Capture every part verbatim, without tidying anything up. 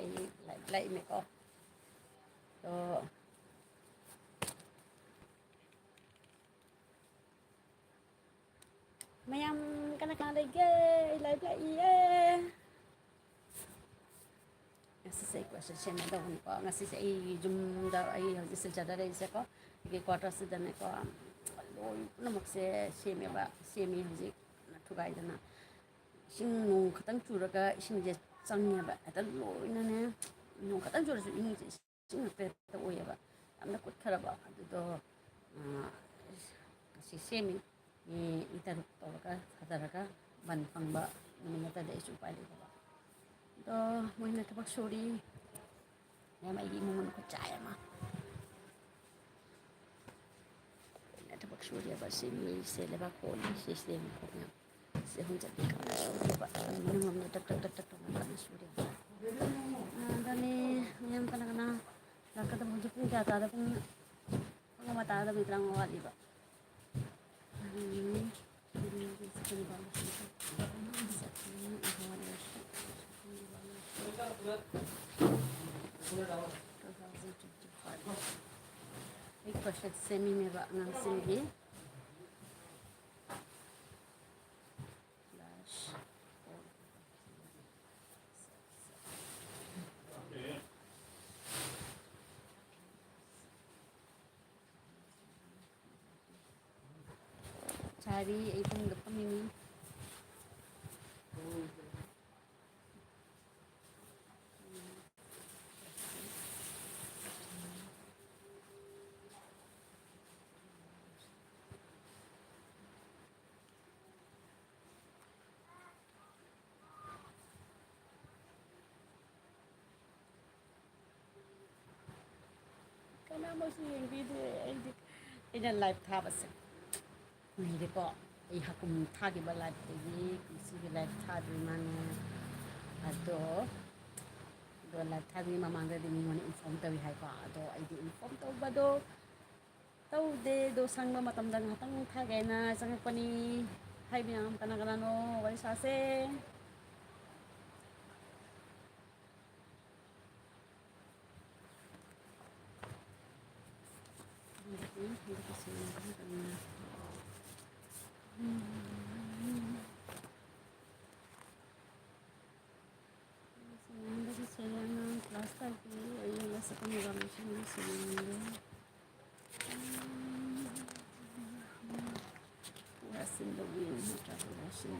ꯑꯩ ꯂꯥꯏꯔꯤꯛ ꯂꯥꯛꯏꯅꯦꯀꯣ꯫ ꯑꯗꯣ ꯃꯌꯥꯝ ꯀꯅꯥ ꯀꯅꯥ ꯂꯩꯒꯦ? ꯑꯩ ꯂꯥꯏꯔꯤꯛ ꯂꯥꯛꯏꯌꯦ꯫ ꯉꯁꯤꯁꯦ ꯑꯩ ꯀꯣꯏꯁꯟ ꯁꯦꯝꯒꯦ ꯇꯧꯕꯅꯤꯀꯣ꯫ ꯉꯁꯤꯁꯦ ꯑꯩ ꯌꯨꯝꯗ, ꯑꯩ ꯍꯧꯖꯤꯛ ꯁꯤꯜꯆꯔꯗ ꯂꯩꯔꯤꯁꯦꯀꯣ, ꯑꯩꯒꯤ ꯀ꯭ꯋꯥꯇꯔꯁꯤꯗꯅꯦꯀꯣ, ꯂꯣꯏ ꯄꯨꯝꯅꯃꯛꯁꯦ ꯁꯦꯝꯃꯦꯕ, ꯁꯦꯝꯃꯤ ꯍꯧꯖꯤꯛ ꯊꯨꯒꯥꯏꯗꯅ꯫ ꯏꯁꯤꯡ ꯅꯣꯡ ꯈꯛꯇꯪ ꯆꯨꯔꯒ ꯏꯁꯤꯡꯁꯦ ꯆꯪꯉꯦꯕ, ꯍꯦꯛꯇ ꯂꯣꯏꯅꯅꯦ, ꯅꯣꯡ ꯈꯛꯇꯪ ꯆꯨꯔꯁꯨ ꯏꯃꯨꯡꯁꯦ ꯏꯁꯤꯡ ꯉꯥꯛꯇ ꯍꯦꯛꯇ ꯑꯣꯏꯌꯦꯕ꯫ ꯌꯥꯝꯅ ꯀꯨꯠꯈ꯭ꯔꯕ ꯑꯗꯨꯗꯣ, ꯑꯥ, ꯑꯁꯤ ꯁꯦꯝꯃꯤ꯫ ꯃꯤ, ꯃꯤ ꯇꯔꯨꯛ ꯇꯧꯔꯒ ꯊꯥꯗꯔꯒ ꯕꯟ ꯐꯪꯕ ꯅꯨꯃꯤꯠ ꯅꯠꯇ꯭ꯔꯗꯤ ꯑꯩꯁꯨ ꯎꯄꯥꯏ ꯂꯩꯇꯕ꯫ ꯑꯗꯣ ꯃꯣꯏꯅ ꯊꯕꯛ ꯁꯨꯔꯤ꯫ ꯃꯌꯥꯝ ꯑꯩꯒꯤ ꯏꯃꯨꯡ ꯃꯅꯨꯡ ꯈꯨꯠꯁꯥ ꯑꯃ꯫ ꯂꯣꯏꯅ ꯊꯕꯛ ꯁꯨꯔꯦꯕ꯫ ꯁꯤ ꯃꯤꯁꯦ ꯂꯩꯕꯥꯛ ꯀꯣꯜꯂꯤ, ꯁꯤꯁꯦ ꯃꯈꯣꯡ ꯌꯥꯝ ꯁꯤ ꯑꯍꯨꯝ ꯆꯠꯄꯤ ꯀꯟꯅ ꯁꯨꯔꯦꯕ꯫ ꯃꯅꯨꯡ ꯑꯃꯅ ꯇꯛ ꯇꯛ ꯇꯛ ꯇꯛ ꯇꯧꯅ ꯀꯟꯅ ꯁꯨꯔꯦꯕ꯫ ꯑꯗꯅꯤ ꯃꯌꯥꯝ ꯀꯅꯥ ꯀꯅꯥ ꯂꯥꯛꯀꯗꯕ? ꯍꯧꯖꯤꯛ ꯄꯨꯡ ꯀꯌꯥ ꯇꯥꯔꯦ? ꯄꯨꯡ, ꯄꯨꯡ ꯑꯃ ꯇꯥꯔꯗꯕꯅꯤ, ꯇꯔꯥꯃꯉꯥ ꯋꯥꯠꯂꯤꯕ꯫ ꯎꯝ꯫ ꯑꯩ ꯀ꯭ꯔꯣꯁꯦꯠ ꯁꯦꯝꯃꯤꯅꯦꯕ ꯑꯉꯥꯡꯁꯤꯡꯒꯤ꯫ ꯆꯥꯔꯤ, ꯑꯩ ꯐꯃꯨꯡꯗ ꯐꯝꯃꯤꯅꯤ꯫ ꯀꯅꯥꯃꯁꯨ ꯌꯦꯡꯕꯤꯗꯦ꯫ ꯑꯩꯗꯤ, ꯑꯩꯅ ꯂꯥꯏꯚ ꯊꯥꯕꯁꯦ ꯀꯨꯏꯔꯦꯀꯣ꯫ ꯑꯩ ꯍꯥꯀꯨꯝ ꯊꯥꯈꯤꯕ ꯂꯥꯏꯚꯇꯒꯤ ꯉꯁꯤꯒꯤ ꯂꯥꯏꯚ ꯊꯥꯗ꯭ꯔꯤ ꯃꯥꯅꯦ꯫ ꯑꯗꯣ, ꯑꯗꯣ ꯂꯥꯏꯚ ꯊꯥꯗ꯭ꯔꯤ ꯃꯃꯥꯡꯗꯗꯤ ꯃꯤꯉꯣꯟꯗ ꯏꯟꯐꯣꯔꯝ ꯇꯧꯏ ꯍꯥꯏꯀꯣ꯫ ꯑꯗꯣ ꯑꯩꯗꯤ ꯏꯟꯐꯣꯔꯝ ꯇꯧꯕꯗꯣ ꯇꯧꯗꯦ꯫ ꯑꯗꯣ ꯁꯪꯕ ꯃꯇꯝꯗ ꯉꯥꯏꯍꯥꯛꯇꯪ ꯊꯥꯒꯦ ꯍꯥꯏꯅ ꯆꯪꯉꯛꯄꯅꯤ꯫ ꯍꯥꯏ ꯃꯌꯥꯝ, ꯀꯅꯥ ꯀꯅꯥꯅꯣ ꯋꯥꯔꯤ ꯁꯥꯁꯦ? Washing the wind, washing.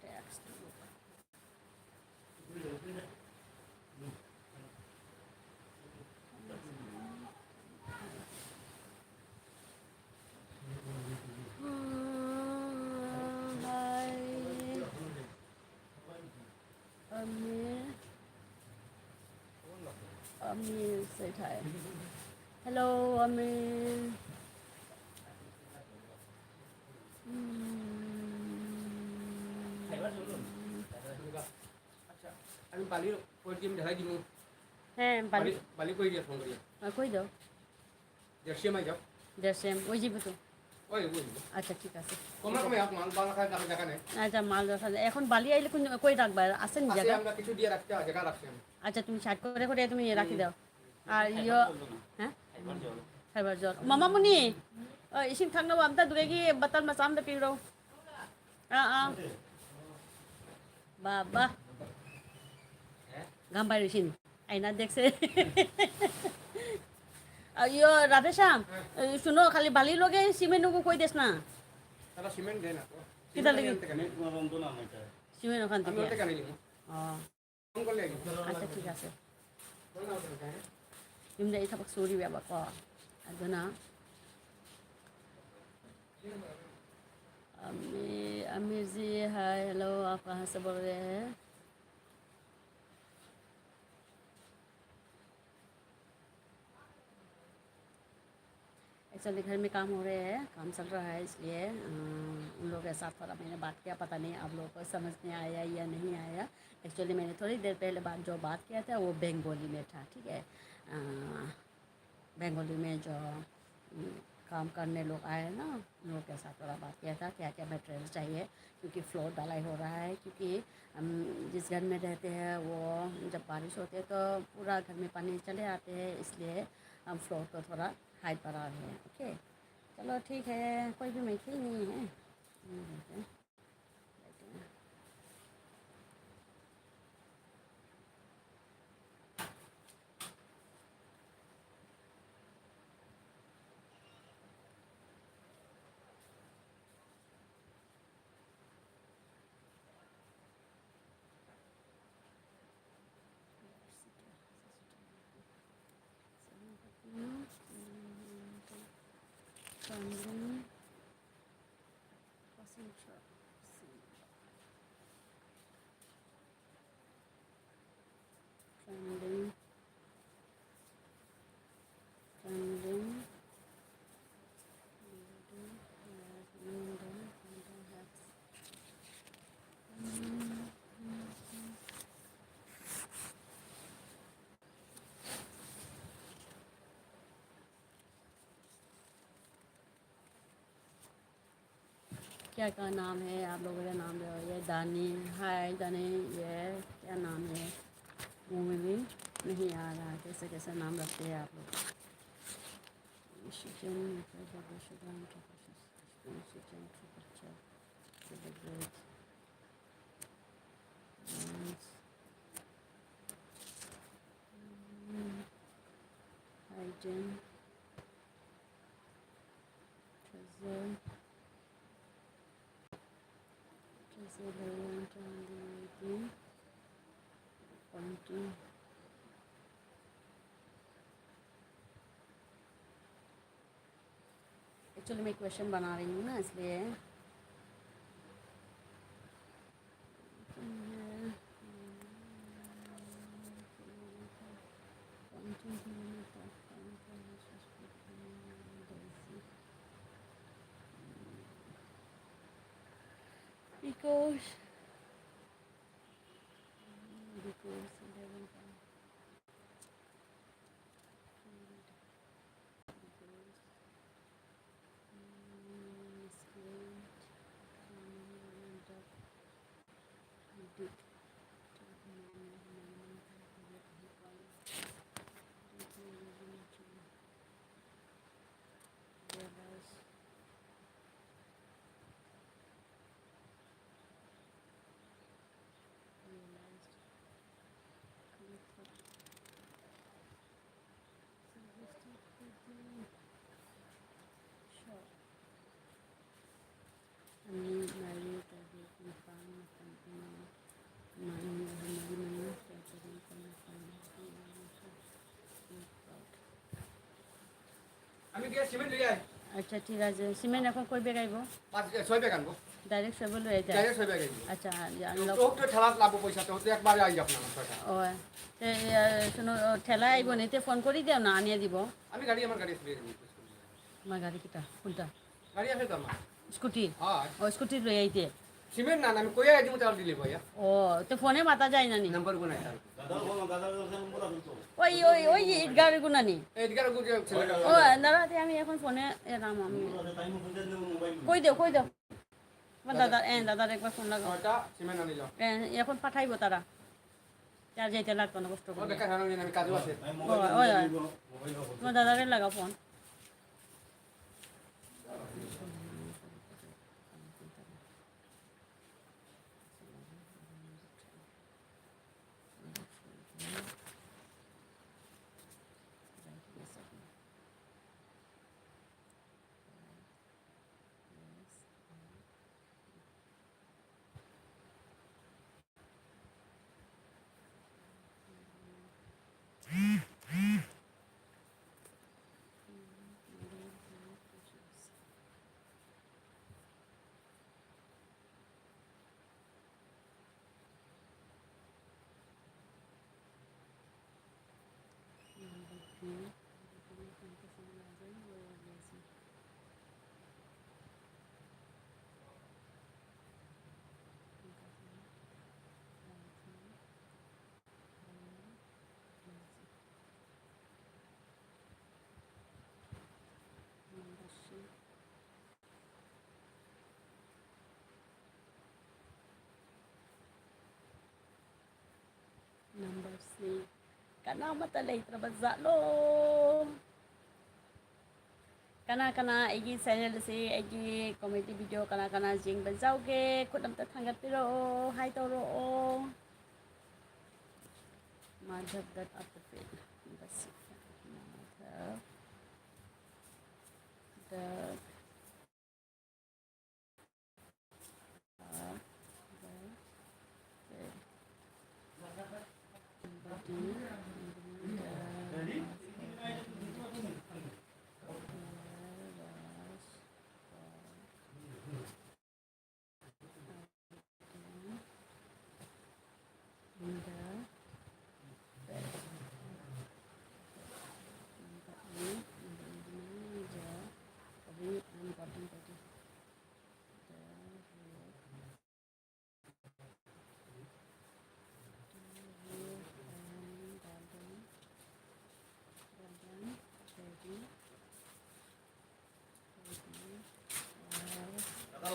Text. Hi. Amir. Amir said hi. Hello, Amir. Hmm. আমি বালি কই দিম, দেখাই দিমু। হ্যাঁ, বালি। বালি, বালি কই দিয়া ফোন করিয়া। আর কই দাও? দেড়শো মাই যাও। দেড়শো, ওই যাবো তো। ওই, ওই। আচ্ছা, ঠিক আছে। কমলা কমে এক মাল, বালা খায়, জায়গা, জায়গা নেই। আচ্ছা, মাল রাখা যায়। এখন বালি আইলে কোন, কই রাখবা? আছে নি আছে, জায়গা? আমরা কিছু দিয়ে রাখতে হয়, জায়গা রাখছি আমরা। আচ্ছা, তুমি সাইড করে করে তুমি রাখি দাও। আর ইয়ো, হ্যাঁ? খাইবার জল। মামা মুনি, ও, ইসিন থাকনা আমতা দুগে কি বাতাল মাসাম দা পিরো। আ, আ। বাবা। গাম্বাই ইসিন। আইনা দেখছে। আর ইয়ো, রাধেশ্যাম, এই শুনো, খালি বালি লগে সিমেন্ট ওগো কই দেস না। তারা সিমেন্ট দেয় না তো। কিতা লাগি? সিমেন্ট আনতে কেন? সিমেন্ট ওখান আমি থেকে। ওতে কেন নিবো? ও, ফোন করলে আগে। আচ্ছা, ঠিক আছে। ফোন না উঠানো কেন? ꯌꯨꯝꯗ ꯑꯩ ꯊꯕꯛ ꯁꯨꯔꯤꯕꯀꯣ꯫ ꯑꯗꯨꯅ अमीर, अमीर जी, हाय, हेलो, आप कहाँ से बोल रहे हैं? एक्चुअली घर में काम हो रहे हैं, काम चल रहा है, इसलिए अ, उन लोगों के साथ थोड़ा मैंने बात किया। पता नहीं आप लोगों को समझ में आया या नहीं आया। एक्चुअली मैंने थोड़ी देर पहले बात, जो बात किया था, वो बंगाली में था, ठीक है। अ, बंगाली में जो, उम, काम करने लोग आए ना, उन लोग के साथ थोड़ा बात किया था, क्या क्या मटेरियल चाहिए, क्योंकि फ्लोर ढलाई हो रहा है। क्योंकि हम जिस घर में रहते हैं, वो जब बारिश होती है तो पूरा घर में पानी चले आते हैं, इसलिए हम फ्लोर को थोड़ा हाइट बढ़ा रहे हैं। ओके, चलो ठीक है, कोई भी महफिल नहीं है। हम्म, ठीक है। Trembling, Passenger. Trembling. Trembling. क्या क्या नाम है, आप लोगों का नाम दे? ये दानी, हाय दानी, ये क्या नाम है? मुंह में भी नहीं आ रहा, कैसे कैसे नाम रखते हैं आप लोग। Chicken, chicken, chicken, chicken, hygiene, treasure, treasure, pointing. Actually मैं इक्वेशन बना रही हूँ ना, इसलिए। Because, because eleven point, because ꯑꯅꯤ, ꯃꯔꯤ, ꯇꯔꯦꯠ, ꯅꯤꯄꯥꯜ, ꯃꯥꯄꯜ, ꯑꯃ, ꯑꯃ, ꯑꯅꯤ, ꯑꯍꯨꯝ, ꯃꯔꯤ, ꯃꯉꯥ, ꯇꯔꯨꯛ, ꯇꯔꯦꯠ, ꯅꯤꯄꯥꯜ, ꯃꯥꯄꯜ, ꯃꯥꯄꯜ, ꯃꯥꯄꯜ꯫ আমি গিয়ে সিমেন্ট লই আই। আচ্ছা, ঠিক আছে। সিমেন্ট এখন কই বেগাইব? পাঁচ, ছয় ব্যাগ আনবো। ডাইরেক্ট সবে লই আইতা? ডাইরেক্ট ছয় ব্যাগ আনবো। আচ্ছা, আনলো। তো, তো ঠেলা লাগবো পয়সা, তো, তো একবারে আই আপনার ছয়টা। ও, তে, ইয়া, শুনো, ও, ঠেলা আইব নি, তে ফোন করি দেও না, আনিয়া দিব। আমি গাড়ি, আমার গাড়ি আছে, বেরিয়ে নিয়ে আমার গাড়ি কিতা? কোনটা? গাড়ি আছে তো আমার। স্কুটি? হ্যাঁ। ও, স্কুটি লই আইতে। সিমেন্ট না, না, আমি কইয়া আইছি, তাহলে দিলে ভাইয়া। ও, তো ফোনে মাতা যায় না নি? নাম্বার কোন একটা? দাদা, বলো, দাদা, দাদা, নম্বর আছে তো? ওই, ওই, ওই যে ইটগার গুনানি। এই ইটগার গুজে ছেলে। ও, দাঁড়াতে আমি এখন ফোনে এলাম আমি। কই দেও, কই দেও? আমার দাদা, এ, দাদার একবার ফোন লাগাও। ছয়টা সিমেন্ট আনি যাও। এ, এখন পাঠাইবো তারা। চার যাইতে লাগতো না, কষ্ট ও করে। বেকার হয়ে গেলে আমি কাজও আছে। ও, ওই, ওই। তোমার দাদারে লাগাও ফোন। ꯀꯅꯥꯃꯠꯇ ꯂꯩꯇ꯭ꯔꯕ ꯖꯥꯠꯂꯣ? ꯀꯅꯥ ꯀꯅꯥ ꯑꯩꯒꯤ ꯆꯦꯅꯦꯜ ꯑꯁꯤ, ꯑꯩꯒꯤ ꯀꯣꯃꯦꯗꯤ ꯚꯤꯗꯤꯑꯣ ꯀꯅꯥ ꯀꯅꯥ ꯌꯦꯡꯕ ꯌꯥꯎꯒꯦ? ꯈꯨꯠ ꯑꯝꯇ ꯊꯥꯡꯒꯠꯄꯤꯔꯛꯑꯣ, ꯍꯥꯏ ꯇꯧꯔꯛꯑꯣ꯫ Madhab Dutt artificial. Madhab Dutt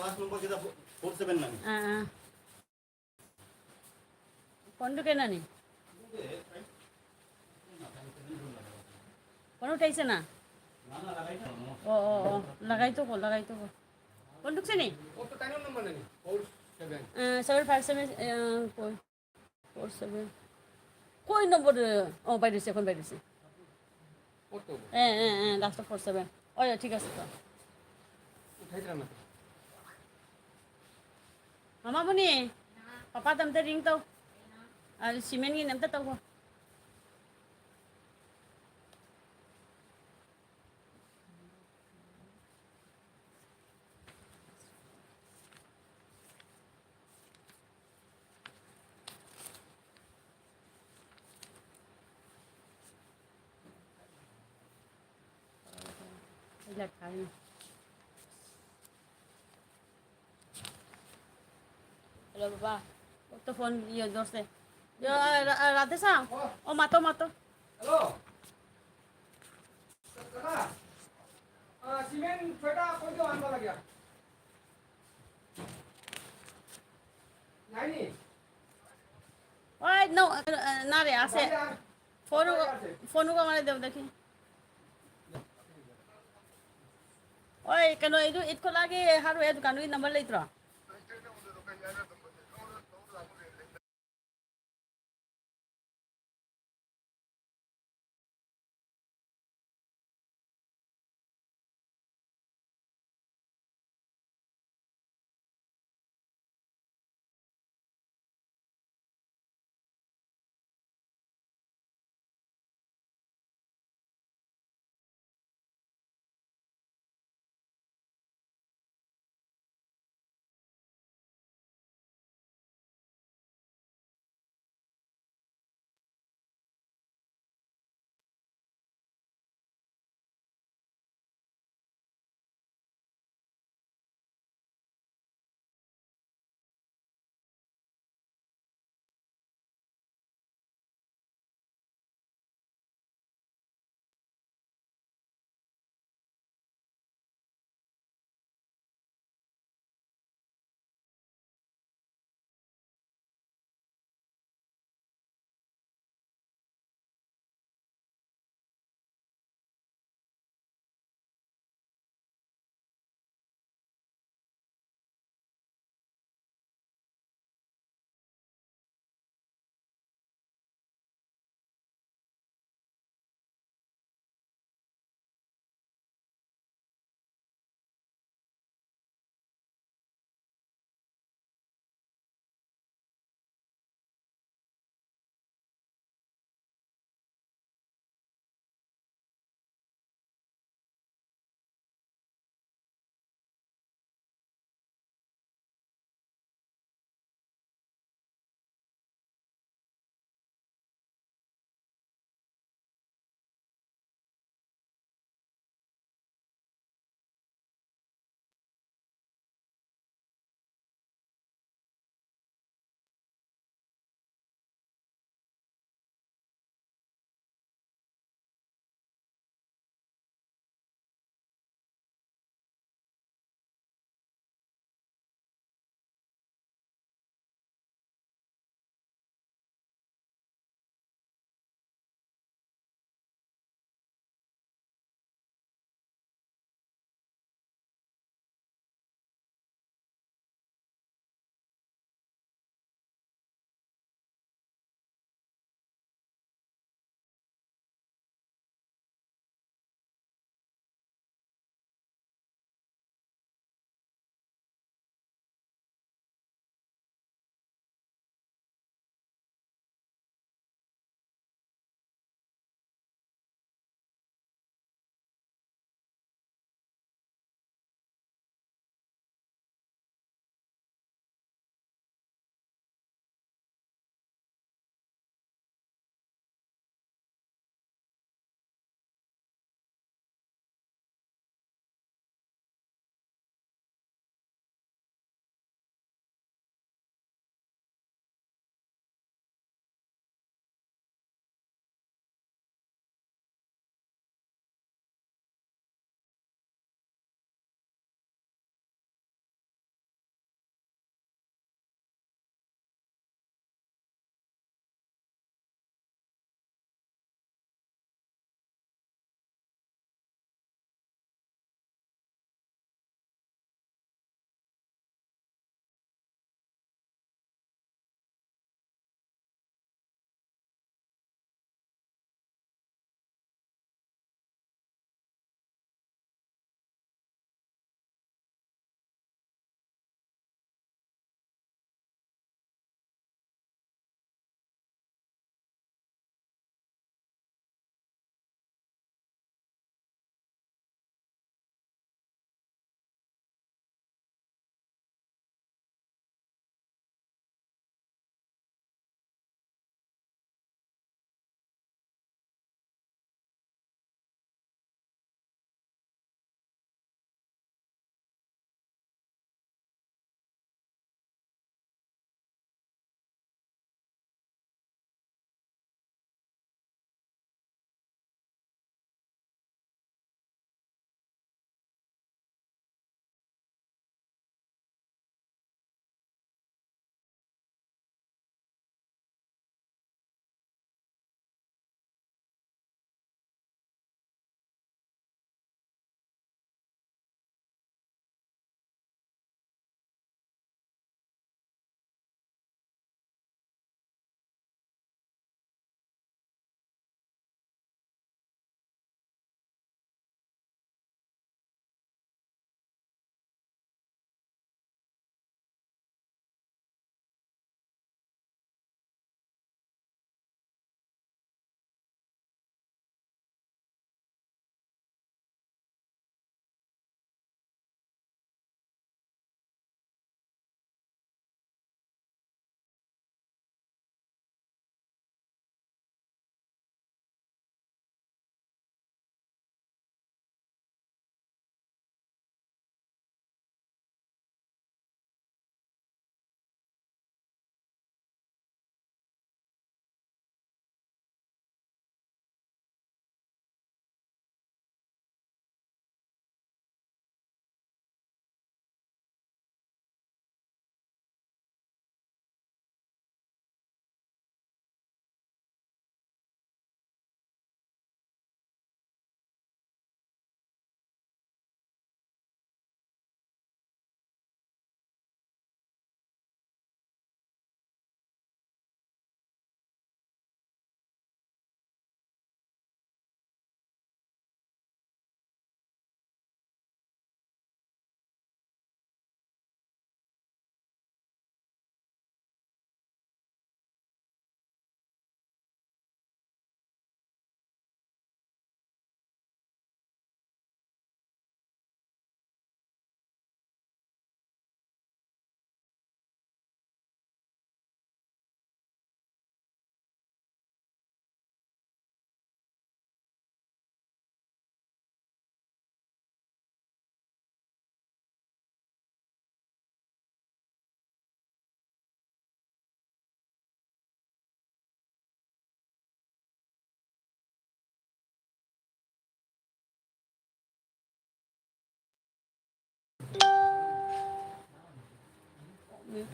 Last number kita four seven nine. Ah, ah. Phone tu kena ni? Phone utai sana? Oh, oh, oh. Lagai tu ko, lagai tu ko. Phone tu sini? Oh, tu tanya number ni. Four seven. Ah, seven five seven, ah, four. Four seven. Koi number, oh, by the second, by the second. Four to. Eh, eh, eh, last four seven. Oh, yeah, ঠিক আছে তো। উঠাই দিলাম না। মামা মুনি, পাপা তমতে ring তো। আর cement কি নামতে তো। Hello, papa. Kok to phone iye dorse. Yo, ra-, ra-, rate sa? Oh. Oh, mato, mato. Hello. Kaka, ah, cement ছয়টা কই দিও আনবা লাগিয়া। নাইনি? Oi, no, uh, uh, nare, ase. Bhaiya. Phone होगा, फोन होगा हमारे देवदा की। ओए, कनो, ये जो इतको लागे, हारो है दुकान की नंबर लेत रहा।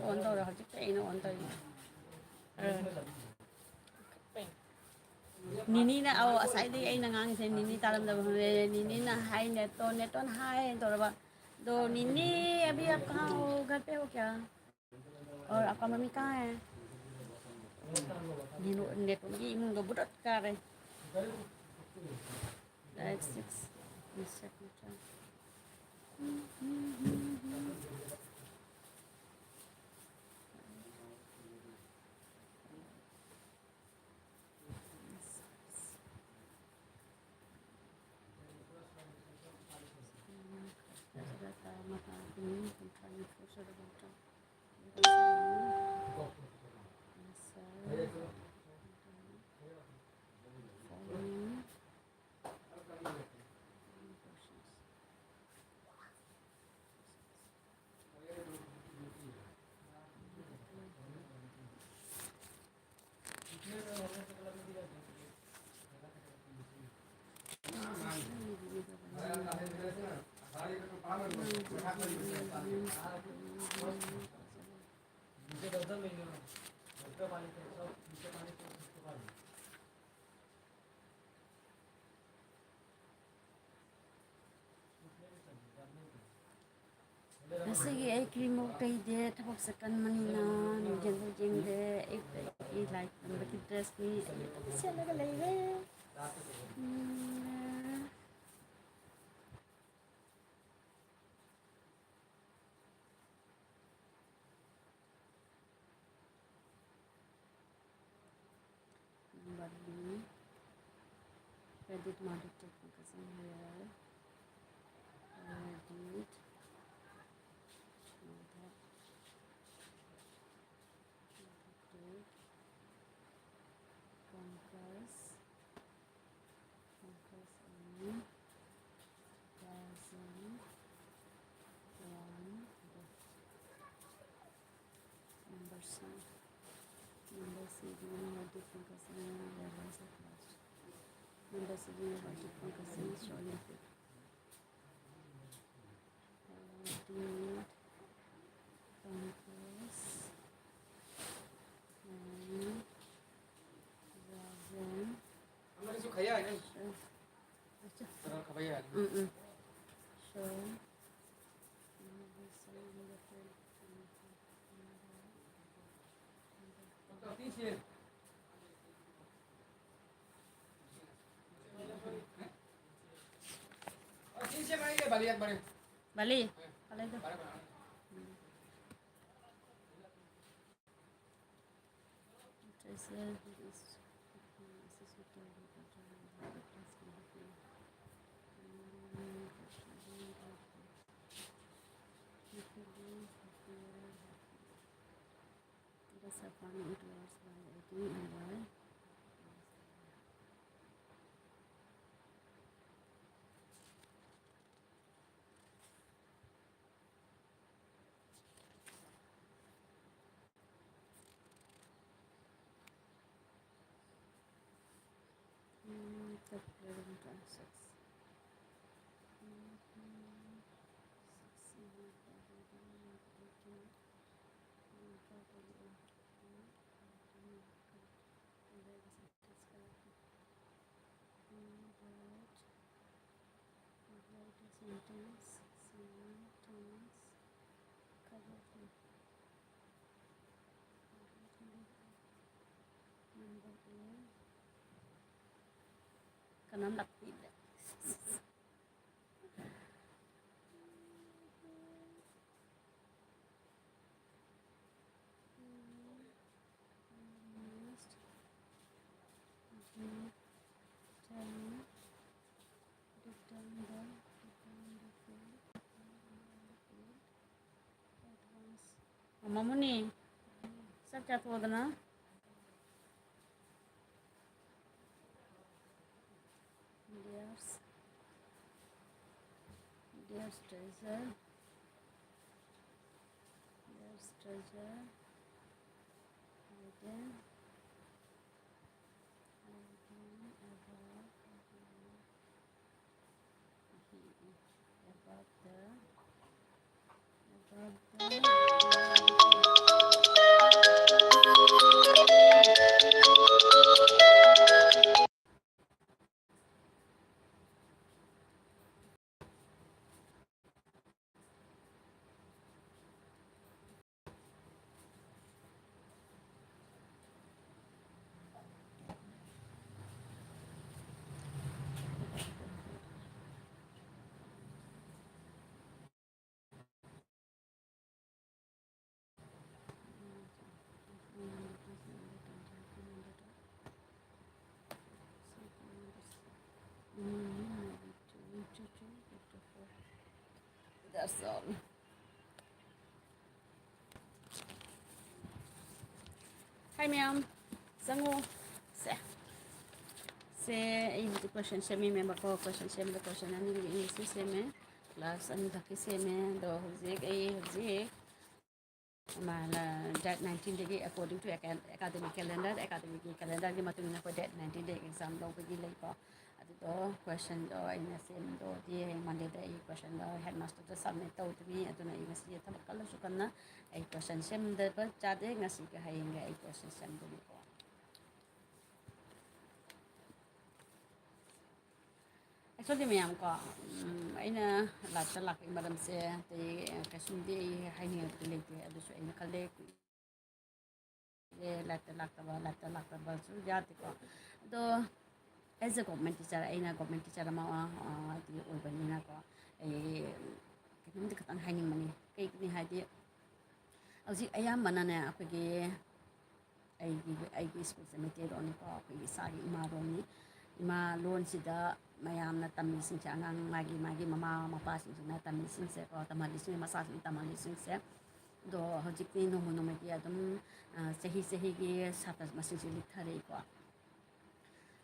ꯑꯣꯟ ꯇꯧꯔꯦ, ꯍꯧꯖꯤꯛꯇ ꯑꯩꯅ ꯑꯣꯟ ꯇꯧꯔꯤꯅꯦ꯫ ꯅꯤꯅꯤꯅ, ꯑꯧ, ꯉꯁꯥꯏꯗꯒꯤ ꯑꯩꯅ ꯉꯥꯡꯉꯤꯁꯦ ꯅꯤꯅꯤ ꯇꯥꯔꯝꯗꯕ ꯈꯪꯗꯦ꯫ ꯅꯤꯅꯤꯅ ꯍꯥꯏ ꯅꯦꯇꯣꯟ, ꯅꯦꯇꯣꯟ ꯍꯥꯏ ꯇꯧꯔꯕ꯫ ꯑꯗꯣ ꯅꯤꯅꯤ, अभी आप कहाँ हो? घर पे हो क्या? और आपका मम्मी कहाँ है? ꯅꯦꯠꯋꯥꯛ, ꯅꯦꯠꯋꯥꯛꯀꯤ ꯏꯃꯨꯡꯗꯣ ꯕꯨꯗꯠ ꯀꯥꯔꯦ꯫ Direct six. ꯉꯁꯤꯒꯤ ꯑꯩ ꯀ꯭ꯔꯤꯝ ꯃꯨꯛ ꯇꯩꯗꯦ, ꯊꯕꯛ ꯆꯠꯀꯟꯕꯅꯤꯅ ꯃꯤꯡꯁꯦꯜꯐꯥꯎ ꯌꯦꯡꯗꯦ꯫ ꯑꯌꯨꯛꯇ ꯑꯩ ꯂꯥꯏ ꯈꯨꯔꯨꯝꯕꯒꯤ ꯗ꯭ꯔꯦꯁꯅꯤ, ꯑꯩ ꯑꯗꯨꯝ ꯁꯦꯠꯂꯒ ꯂꯩꯔꯦ꯫ ꯎꯝ꯫ Number B, Pradip Madhukar Pankaj Singh here. Pradip Madhukar Pankaj Pankaj Singh, Rajan, one, number C. Number C, Pradip Madhukar Pankaj Singh, Rajan, number C, Pradip Madhukar Pankaj Singh, Shortly. Pradip Madhukar Pankaj বালি? ফালাই দে। It is a fun, it was by, I think, and by. Mm, the flavor and six. Mm, six, mm, Kanam lakti. ꯃꯃꯥ ꯃꯨꯅꯤ, ꯆꯥꯛ ꯆꯥꯊꯣꯛꯑꯣꯗꯅ꯫ There's, there's treasure. There's treasure. Hidden. Hidden above, above the, above the. ꯃꯌꯥꯝ ꯆꯪꯉꯣ꯫ ꯁꯦ, ꯁꯦ, ꯑꯩ ꯍꯧꯖꯤꯛ ꯀꯣꯏꯁꯟ ꯁꯦꯝꯃꯤꯃꯦꯕꯀꯣ꯫ ꯀꯣꯏꯁꯟ ꯁꯦꯝꯕꯗ ꯀꯣꯏꯁꯟ ꯑꯅꯤꯒꯤ ꯏꯪꯂꯤꯁꯀꯤ ꯁꯦꯝꯃꯦ, ꯀ꯭ꯂꯥꯁ ꯑꯅꯤꯈꯛꯀꯤ ꯁꯦꯝꯃꯦ꯫ ꯑꯗꯣ ꯍꯧꯖꯤꯛ ꯑꯩ ꯍꯧꯖꯤꯛ ꯃꯥꯅ date nineteenꯗꯒꯤ, according to academic calendar, academicꯀꯤ calendarꯒꯤ ꯃꯇꯨꯡ ꯏꯟꯅ ꯑꯩꯈꯣꯏ date nineteenꯗꯒꯤ exam ꯂꯧꯕꯒꯤ ꯂꯩꯀꯣ꯫ ꯑꯗꯨꯗꯣ ꯀꯣꯏꯁꯟꯗꯣ ꯑꯩꯅ ꯁꯦꯝꯗꯣꯛꯑꯗꯤ ꯍꯌꯦꯡ Mondayꯗ ꯑꯩ ꯀꯣꯏꯁꯟꯗꯣ headmasterꯗ submit ꯇꯧꯗꯣꯏꯅꯤ꯫ ꯑꯗꯨꯅ ꯑꯩ ꯉꯁꯤ ꯊꯕꯛ ꯀꯜꯂꯁꯨ ꯀꯟꯅ ꯑꯩ ꯀꯣꯏꯁꯟ ꯁꯦꯝꯗꯕ ꯌꯥꯗꯦ꯫ ꯉꯁꯤꯒ ꯍꯌꯦꯡꯒ ꯑꯩ ꯀꯣꯏꯁꯟ ꯁꯦꯝꯗꯣꯏꯅꯤꯀꯣ꯫ Actually ꯃꯌꯥꯝ ꯀꯣ, ꯎꯝ, ꯑꯩꯅ liveꯇ ꯂꯥꯛꯄꯒꯤ ꯃꯔꯝꯁꯦ ꯑꯇꯩ ꯀꯩꯁꯨꯝꯗꯤ ꯑꯩ ꯍꯥꯏꯅꯤꯡꯉꯥꯏꯕꯨꯗꯤ ꯂꯩꯇꯦ꯫ ꯑꯗꯨꯁꯨ ꯑꯩꯅ ꯈꯜꯂꯦ, ꯀꯨꯏꯔꯦ liveꯇ ꯂꯥꯛꯇꯕ, liveꯇ ꯂꯥꯛꯇꯕꯁꯨ ꯌꯥꯗꯦꯀꯣ꯫ ꯑꯗꯣ as a government teacher, ꯑꯩꯅ government teacher ꯑꯃ, ꯑ, ꯍꯥꯏꯗꯤ ꯑꯣꯏꯕꯅꯤꯅꯀꯣ, ꯑꯩ ꯀꯩꯅꯣꯝꯗꯤ ꯈꯤꯇꯪ ꯍꯥꯏꯅꯤꯡꯕꯅꯤ꯫ ꯀꯩꯒꯤꯅꯤ ꯍꯥꯏꯗꯤ ꯍꯧꯖꯤꯛ ꯑꯌꯥꯝꯕꯅꯅꯦ ꯑꯩꯈꯣꯏꯒꯤ ꯑꯩꯒꯤ, ꯑꯩꯒꯤ ꯁ꯭ꯀꯨꯜꯁꯦ ꯃꯩꯇꯩꯂꯣꯟꯅꯤꯀꯣ, ꯑꯩꯈꯣꯏꯒꯤ ꯏꯁꯥꯒꯤ ꯏꯃꯥ ꯂꯣꯟꯅꯤ꯫ ꯏꯃꯥ ꯂꯣꯟꯁꯤꯗ ꯃꯌꯥꯝꯅ ꯇꯝꯃꯤꯁꯤꯡꯁꯦ, ꯑꯉꯥꯡ ꯃꯥꯒꯤ, ꯃꯥꯒꯤ ꯃꯃꯥ ꯃꯄꯥꯁꯤꯡꯁꯤꯅ ꯇꯝꯃꯤꯁꯤꯡꯁꯦꯀꯣ, ꯇꯝꯍꯜꯂꯤꯁꯤꯡ, ꯃꯆꯥꯁꯤꯡ ꯇꯝꯍꯜꯂꯤꯁꯤꯡꯁꯦ꯫ ꯑꯗꯣ ꯍꯧꯖꯤꯛꯇꯤ ꯅꯣꯡꯃ ꯅꯣꯡꯃꯒꯤ ꯑꯗꯨꯝ, ꯑ, ꯆꯍꯤ ꯆꯍꯤꯒꯤ ꯁꯥꯇ꯭ꯔ ꯃꯁꯤꯡꯁꯦ ꯂꯤꯛꯊꯔꯛꯏꯀꯣ꯫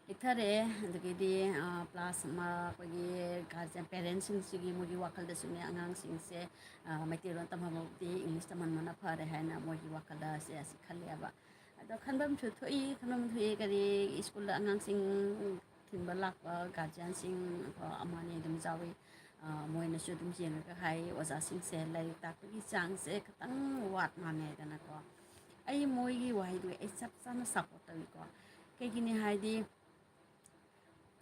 ꯂꯤꯛꯊꯔꯛꯑꯦ꯫ ꯑꯗꯒꯤꯗꯤ, ꯑ, plus ꯑꯃ ꯑꯩꯈꯣꯏꯒꯤ guardian, parentꯁꯤꯡꯁꯤꯒꯤ ꯃꯣꯏꯒꯤ ꯋꯥꯈꯜꯗꯁꯨꯅꯦ, ꯑꯉꯥꯡꯁꯤꯡꯁꯦ, ꯑ, ꯃꯩꯇꯩꯂꯣꯟ ꯇꯝꯍꯟꯕꯕꯨꯗꯤ English ꯇꯝꯍꯟꯕꯅ ꯐꯔꯦ ꯍꯥꯏꯅ ꯃꯣꯏꯒꯤ ꯋꯥꯈꯜꯗ ꯑꯁꯤ, ꯑꯁꯤ ꯈꯜꯂꯦꯕ꯫ ꯑꯗꯣ ꯈꯟꯐꯝꯁꯨ ꯊꯣꯛꯏ, ꯈꯟꯐꯝ ꯊꯣꯛꯏ꯫ ꯀꯔꯤ, ꯁ꯭ꯀꯨꯜꯗ ꯑꯉꯥꯡꯁꯤꯡ ꯊꯤꯟꯕ ꯂꯥꯛꯄ guardianꯁꯤꯡ ꯀꯣ, ꯑꯃ ꯑꯅꯤ ꯑꯗꯨꯝ ꯌꯥꯎꯏ꯫ ꯑ, ꯃꯣꯏꯅꯁꯨ ꯑꯗꯨꯝ ꯌꯦꯡꯉꯒ ꯍꯥꯏ, "ꯑꯣꯖꯥꯁꯤꯡꯁꯦ ꯂꯥꯏꯔꯤꯛ ꯇꯥꯛꯄꯒꯤ ꯆꯥꯡꯁꯦ ꯈꯤꯇꯪ ꯋꯥꯠ ꯃꯥꯟꯅꯦ" ꯍꯥꯏꯗꯅꯀꯣ꯫ ꯑꯩ ꯃꯣꯏꯒꯤ ꯋꯥꯍꯩꯗꯨ ꯑꯩ ꯆꯞ ꯆꯥꯅ support ꯇꯧꯏꯀꯣ꯫ ꯀꯩꯒꯤꯅꯤ ꯍꯥꯏꯗꯤ,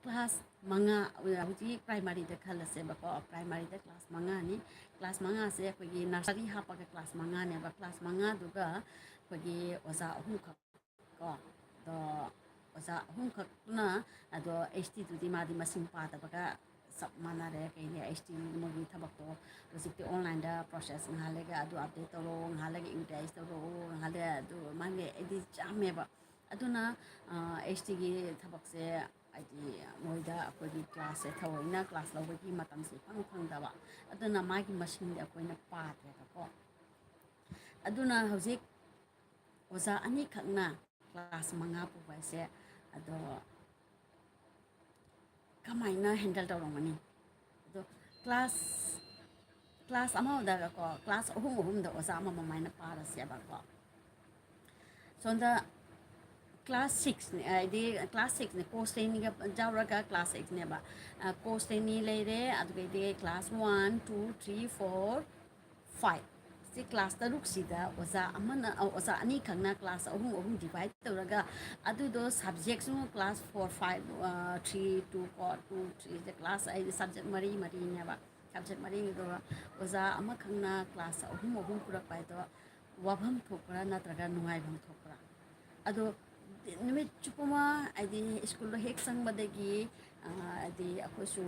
class ꯃꯉꯥ, ꯍꯧꯖꯤꯛ primaryꯗ ꯈꯜꯂꯁꯦꯕꯀꯣ, primaryꯗ class ꯃꯉꯥꯅꯤ꯫ Class ꯃꯉꯥꯁꯦ ꯑꯩꯈꯣꯏꯒꯤ nursery ꯍꯥꯞꯄꯒ class ꯃꯉꯥꯅꯦꯕ꯫ Class ꯃꯉꯥꯗꯨꯒ ꯑꯩꯈꯣꯏꯒꯤ ꯑꯣꯖꯥ ꯑꯍꯨꯝꯈꯛ ꯀꯣ, ꯑꯗꯣ ꯑꯣꯖꯥ ꯑꯍꯨꯝꯈꯛꯅ, ꯑꯗꯣ HTꯗꯨꯗꯤ ꯃꯥꯗꯤ ꯃꯁꯤꯡ ꯄꯥꯗꯕꯒ ꯆꯞ ꯃꯥꯟꯅꯔꯦ꯫ ꯀꯩꯅꯤ, HT ꯃꯣꯏꯒꯤ ꯊꯕꯛꯇꯣ ꯍꯧꯖꯤꯛꯇꯤ onlineꯗ process, ꯉꯥꯏꯍꯥꯛ ꯂꯩꯒ ꯑꯗꯨ update ꯇꯧꯔꯛꯑꯣ, ꯉꯥꯏꯍꯥꯛ ꯂꯩꯒ invoice ꯇꯧꯔꯛꯑꯣ, ꯉꯥꯏꯍꯥꯛ ꯂꯩ ꯑꯗꯨ, ꯃꯥꯒꯤ ꯑꯩꯗꯤ ꯌꯥꯝꯃꯦꯕ꯫ ꯑꯗꯨꯅ, ꯑ, HTꯒꯤ ꯊꯕꯛꯁꯦ ꯍꯥꯏꯗꯤ ꯃꯣꯏꯗ ꯑꯩꯈꯣꯏꯒꯤ classꯁꯦ ꯊꯑꯣꯏꯅ class ꯂꯧꯕꯒꯤ ꯃꯇꯝꯁꯦ ꯏꯐꯪ ꯐꯪꯗꯕ꯫ ꯑꯗꯨꯅ ꯃꯥꯒꯤ ꯃꯁꯤꯡꯗꯤ ꯑꯩꯈꯣꯏꯅ ꯄꯥꯗ꯭ꯔꯦꯕꯀꯣ꯫ ꯑꯗꯨꯅ ꯍꯧꯖꯤꯛ ꯑꯣꯖꯥ ꯑꯅꯤꯈꯛꯅ ꯀ꯭ꯂꯥꯁ ꯃꯉꯥ ꯄꯨꯕ ꯍꯥꯏꯁꯦ, ꯑꯗꯣ ꯀꯃꯥꯏꯅ ꯍꯦꯟꯗꯜ ꯇꯧꯔꯝꯒꯅꯤ? ꯑꯗꯣ ꯀ꯭ꯂꯥꯁ ꯀ꯭ꯂꯥꯁ ꯑꯃꯗꯀꯣ, ꯀ꯭ꯂꯥꯁ ꯑꯍꯨꯝ ꯑꯍꯨꯝꯗ ꯑꯣꯖꯥ ꯑꯃꯃꯝ ꯍꯥꯏꯅ ꯄꯥꯔꯁꯦꯕꯀꯣ꯫ ꯁꯣꯝꯗ ꯀ꯭ꯂꯥꯁ ꯁꯤꯛꯁꯅꯦ, ꯍꯥꯏꯗꯤ ꯀ꯭ꯂꯥꯁ ꯁꯤꯛꯁꯅꯦ, ꯀꯣ ꯁ꯭ꯔꯦꯅꯤꯒ ꯌꯥꯎꯔꯒ ꯀ꯭ꯂꯥꯁ ꯁꯤꯛꯁꯅꯦꯕ꯫ ꯀꯣ ꯁ꯭ꯔꯦꯅꯤ ꯂꯩꯔꯦ, ꯑꯗꯨꯗꯒꯤꯗꯤ class one, two, three, four, five. ꯁꯤ ꯀ꯭ꯂꯥꯁ ꯇꯔꯨꯛꯁꯤꯗ ꯑꯣꯖꯥ ꯑꯃꯅ, ꯑ, ꯑꯣꯖꯥ ꯑꯅꯤꯈꯛꯅ ꯀ꯭ꯂꯥꯁ ꯑꯍꯨꯝ ꯑꯍꯨꯝ ꯗꯤꯚꯥꯏꯠ ꯇꯧꯔꯒ, ꯑꯗꯨꯗꯣ ꯁꯕꯖꯦꯛꯁꯨ class four, five, three, two ꯀꯣ, ꯇꯨ, ꯊ꯭ꯔꯤꯁꯦ ꯀ꯭ꯂꯥꯁ, ꯍꯥꯏꯗꯤ ꯁꯕꯖꯦꯛ ꯃꯔꯤ ꯃꯔꯤꯅꯦꯕ꯫ ꯁꯕꯖꯦꯛ ꯃꯔꯤꯗꯣ ꯑꯣꯖꯥ ꯑꯃꯈꯛꯅ ꯀ꯭ꯂꯥꯁ ꯑꯍꯨꯝ ꯑꯍꯨꯝ ꯄꯨꯔꯛꯄ ꯍꯥꯏꯗꯣ ꯋꯥꯐꯝ ꯊꯣꯛꯄ꯭ꯔꯥ ꯅꯠꯇ꯭ꯔꯒ ꯅꯨꯡꯉꯥꯏꯐꯝ ꯊꯣꯛꯄ꯭ꯔꯥ? ꯑꯗꯣ ꯅꯨꯃꯤꯠ ꯆꯨꯞꯄ ꯑꯃ, ꯍꯥꯏꯗꯤ ꯁ꯭ꯀꯨꯜꯗꯣ ꯍꯦꯛ ꯆꯪꯕꯗꯒꯤ, ꯑ, ꯍꯥꯏꯗꯤ ꯑꯩꯈꯣꯏꯁꯨ,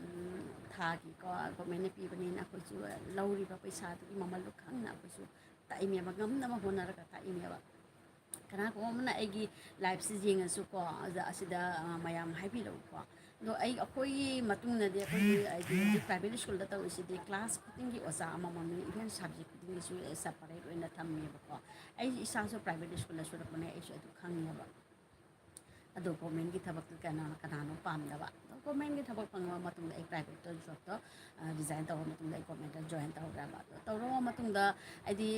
ꯎꯝ, ꯊꯥꯒꯤꯀꯣ ꯒꯣꯔꯃꯦꯟꯅ ꯄꯤꯕꯅꯤꯅ ꯑꯩꯈꯣꯏꯁꯨ ꯂꯧꯔꯤꯕ ꯄꯩꯁꯥꯗꯨꯒꯤ ꯃꯃꯜꯗꯣ ꯈꯪꯅ ꯑꯩꯈꯣꯏꯁꯨ ꯇꯥꯛꯏꯅꯦꯕ, ꯉꯝꯅꯕ ꯍꯣꯠꯅꯔꯒ ꯇꯥꯛꯏꯅꯦꯕ꯫ ꯀꯅꯥꯒꯨꯝꯕ ꯑꯃꯅ ꯑꯩꯒꯤ ꯂꯥꯏꯐꯁꯦ ꯌꯦꯡꯉꯁꯨꯀꯣ, ꯑꯗ ꯑꯁꯤꯗ, ꯑ, ꯃꯌꯥꯝ ꯍꯥꯏꯕꯤꯔꯛꯎꯀꯣ꯫ ꯑꯗꯣ ꯑꯩ, ꯑꯩꯈꯣꯏꯒꯤ ꯃꯇꯨꯡꯗꯗꯤ ꯑꯩꯈꯣꯏꯒꯤ, ꯍꯥꯏꯗꯤ ꯍꯧꯖꯤꯛ ꯄ꯭ꯔꯥꯏꯚꯦꯠ ꯁ꯭ꯀꯨꯜꯗ ꯇꯧꯔꯤꯁꯤꯗꯤ ꯀ꯭ꯂꯥꯁ ꯈꯨꯗꯤꯡꯒꯤ ꯑꯣꯖꯥ ꯑꯃꯃꯝꯅꯤ, ꯏꯚꯟ ꯁꯕꯖꯦꯛ ꯈꯨꯗꯤꯡꯒꯤꯁꯨ ꯁꯦꯄꯔꯦꯠ ꯑꯣꯏꯅ ꯊꯝꯃꯦꯕꯀꯣ꯫ ꯑꯩ ꯏꯁꯥꯁꯨ ꯄ꯭ꯔꯥꯏꯚꯦꯠ ꯁ꯭ꯀꯨꯜꯗ ꯁꯨꯔꯛꯄꯅꯦ, ꯑꯩꯁꯨ ꯑꯗꯨ ꯈꯪꯉꯦꯕ꯫ ꯑꯗꯣ ꯒꯣꯔꯃꯦꯟꯒꯤ ꯊꯕꯛꯇꯤ ꯀꯅꯥꯅ, ꯀꯅꯥꯅꯣ ꯄꯥꯝꯗꯕ? ꯑꯗꯣ ꯒꯣꯔꯃꯦꯟꯒꯤ ꯊꯕꯛ ꯐꯪꯉꯕ ꯃꯇꯨꯡꯗ ꯑꯩ ꯄ꯭ꯔꯥꯏꯚꯦꯠꯇ ꯖꯣꯕꯇꯣ, ꯑ, ꯔꯤꯖꯥꯏꯟ ꯇꯧꯔꯕ ꯃꯇꯨꯡꯗ ꯑꯩ ꯒꯣꯔꯃꯦꯟꯗ ꯖꯣꯏꯟ ꯇꯧꯈ꯭ꯔꯦꯕ꯫ ꯑꯗꯣ ꯇꯧꯔꯕ ꯃꯇꯨꯡꯗ ꯍꯥꯏꯗꯤ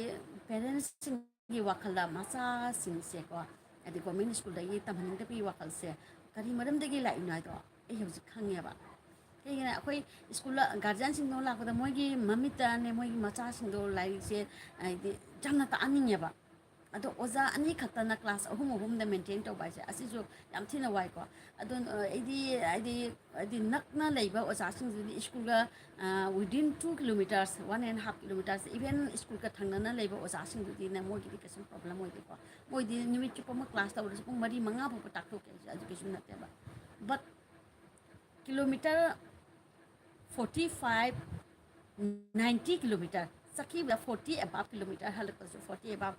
ꯄꯦꯔꯦꯟꯁꯁꯤꯡꯒꯤ ꯋꯥꯈꯜꯗ ꯃꯆꯥꯁꯤꯡꯁꯦꯀꯣ, ꯍꯥꯏꯗꯤ ꯒꯣꯔꯃꯦꯟ ꯁ꯭ꯀꯨꯜꯗꯒꯤ ꯇꯝꯍꯟꯅꯤꯡꯗꯕꯒꯤ ꯋꯥꯈꯜꯁꯦ ꯀꯔꯤ ꯃꯔꯝꯗꯒꯤ ꯂꯥꯛꯏꯅꯣ ꯍꯥꯏꯗꯣ ꯑꯩ ꯍꯧꯖꯤꯛ ꯈꯪꯉꯦꯕ꯫ ꯀꯩꯒꯤꯅꯣ, ꯑꯩꯈꯣꯏ ꯁ꯭ꯀꯨꯜꯗ ꯒꯥꯔꯖꯤꯌꯥꯟꯁꯤꯡꯗꯣ ꯂꯥꯛꯄꯗ ꯃꯣꯏꯒꯤ ꯃꯃꯤꯠꯇꯅꯦ, ꯃꯣꯏꯒꯤ ꯃꯆꯥꯁꯤꯡꯗꯣ ꯂꯥꯏꯔꯤꯛꯁꯦ ꯍꯥꯏꯗꯤ ꯆꯪꯅ ꯇꯥꯛꯍꯟꯅꯤꯡꯉꯦꯕ꯫ ꯑꯗꯣ ꯑꯣꯖꯥ ꯑꯅꯤꯈꯛꯇꯅ ꯀ꯭ꯂꯥꯁ ꯑꯍꯨꯝ ꯑꯍꯨꯝꯗ ꯃꯦꯟꯇꯦꯟ ꯇꯧꯕ ꯍꯥꯏꯁꯦ, ꯑꯁꯤꯁꯨ ꯌꯥꯝ ꯊꯤꯅ ꯋꯥꯏꯀꯣ꯫ ꯑꯗꯣ, ꯑ, ꯑꯩꯗꯤ, ꯍꯥꯏꯗꯤ, ꯍꯥꯏꯗꯤ ꯅꯛꯅ ꯂꯩꯕ ꯑꯣꯖꯥꯁꯤꯡꯗꯨꯗꯤ ꯁ꯭ꯀꯨꯜꯒ, ꯑ, within two kilometres, one and half kilometres, even ꯁ꯭ꯀꯨꯜꯒ ꯊꯪꯅꯅ ꯂꯩꯕ ꯑꯣꯖꯥꯁꯤꯡꯗꯨꯗꯤꯅꯦ, ꯃꯣꯏꯒꯤꯗꯤ ꯀꯩꯁꯨꯝ ꯄ꯭ꯔꯣꯕ꯭ꯂꯦꯝ ꯑꯣꯏꯗꯦꯀꯣ꯫ ꯃꯣꯏꯗꯤ ꯅꯨꯃꯤꯠ ꯆꯨꯞꯄ ꯑꯃ ꯀ꯭ꯂꯥꯁ ꯇꯧꯔꯁꯨ ꯄꯨꯡ ꯃꯔꯤ ꯃꯉꯥ ꯐꯥꯎꯕ ꯇꯥꯛꯊꯣꯛꯀꯦ ꯍꯥꯏꯁꯦ, ꯑꯗꯨ ꯀꯩꯁꯨꯝ ꯅꯠꯇꯦꯕ꯫ But kilometre forty five, ninety kilometre, ꯆꯠꯈꯤꯕꯗ forty above kilometre, ꯍꯜꯂꯛꯄꯁꯨ forty above,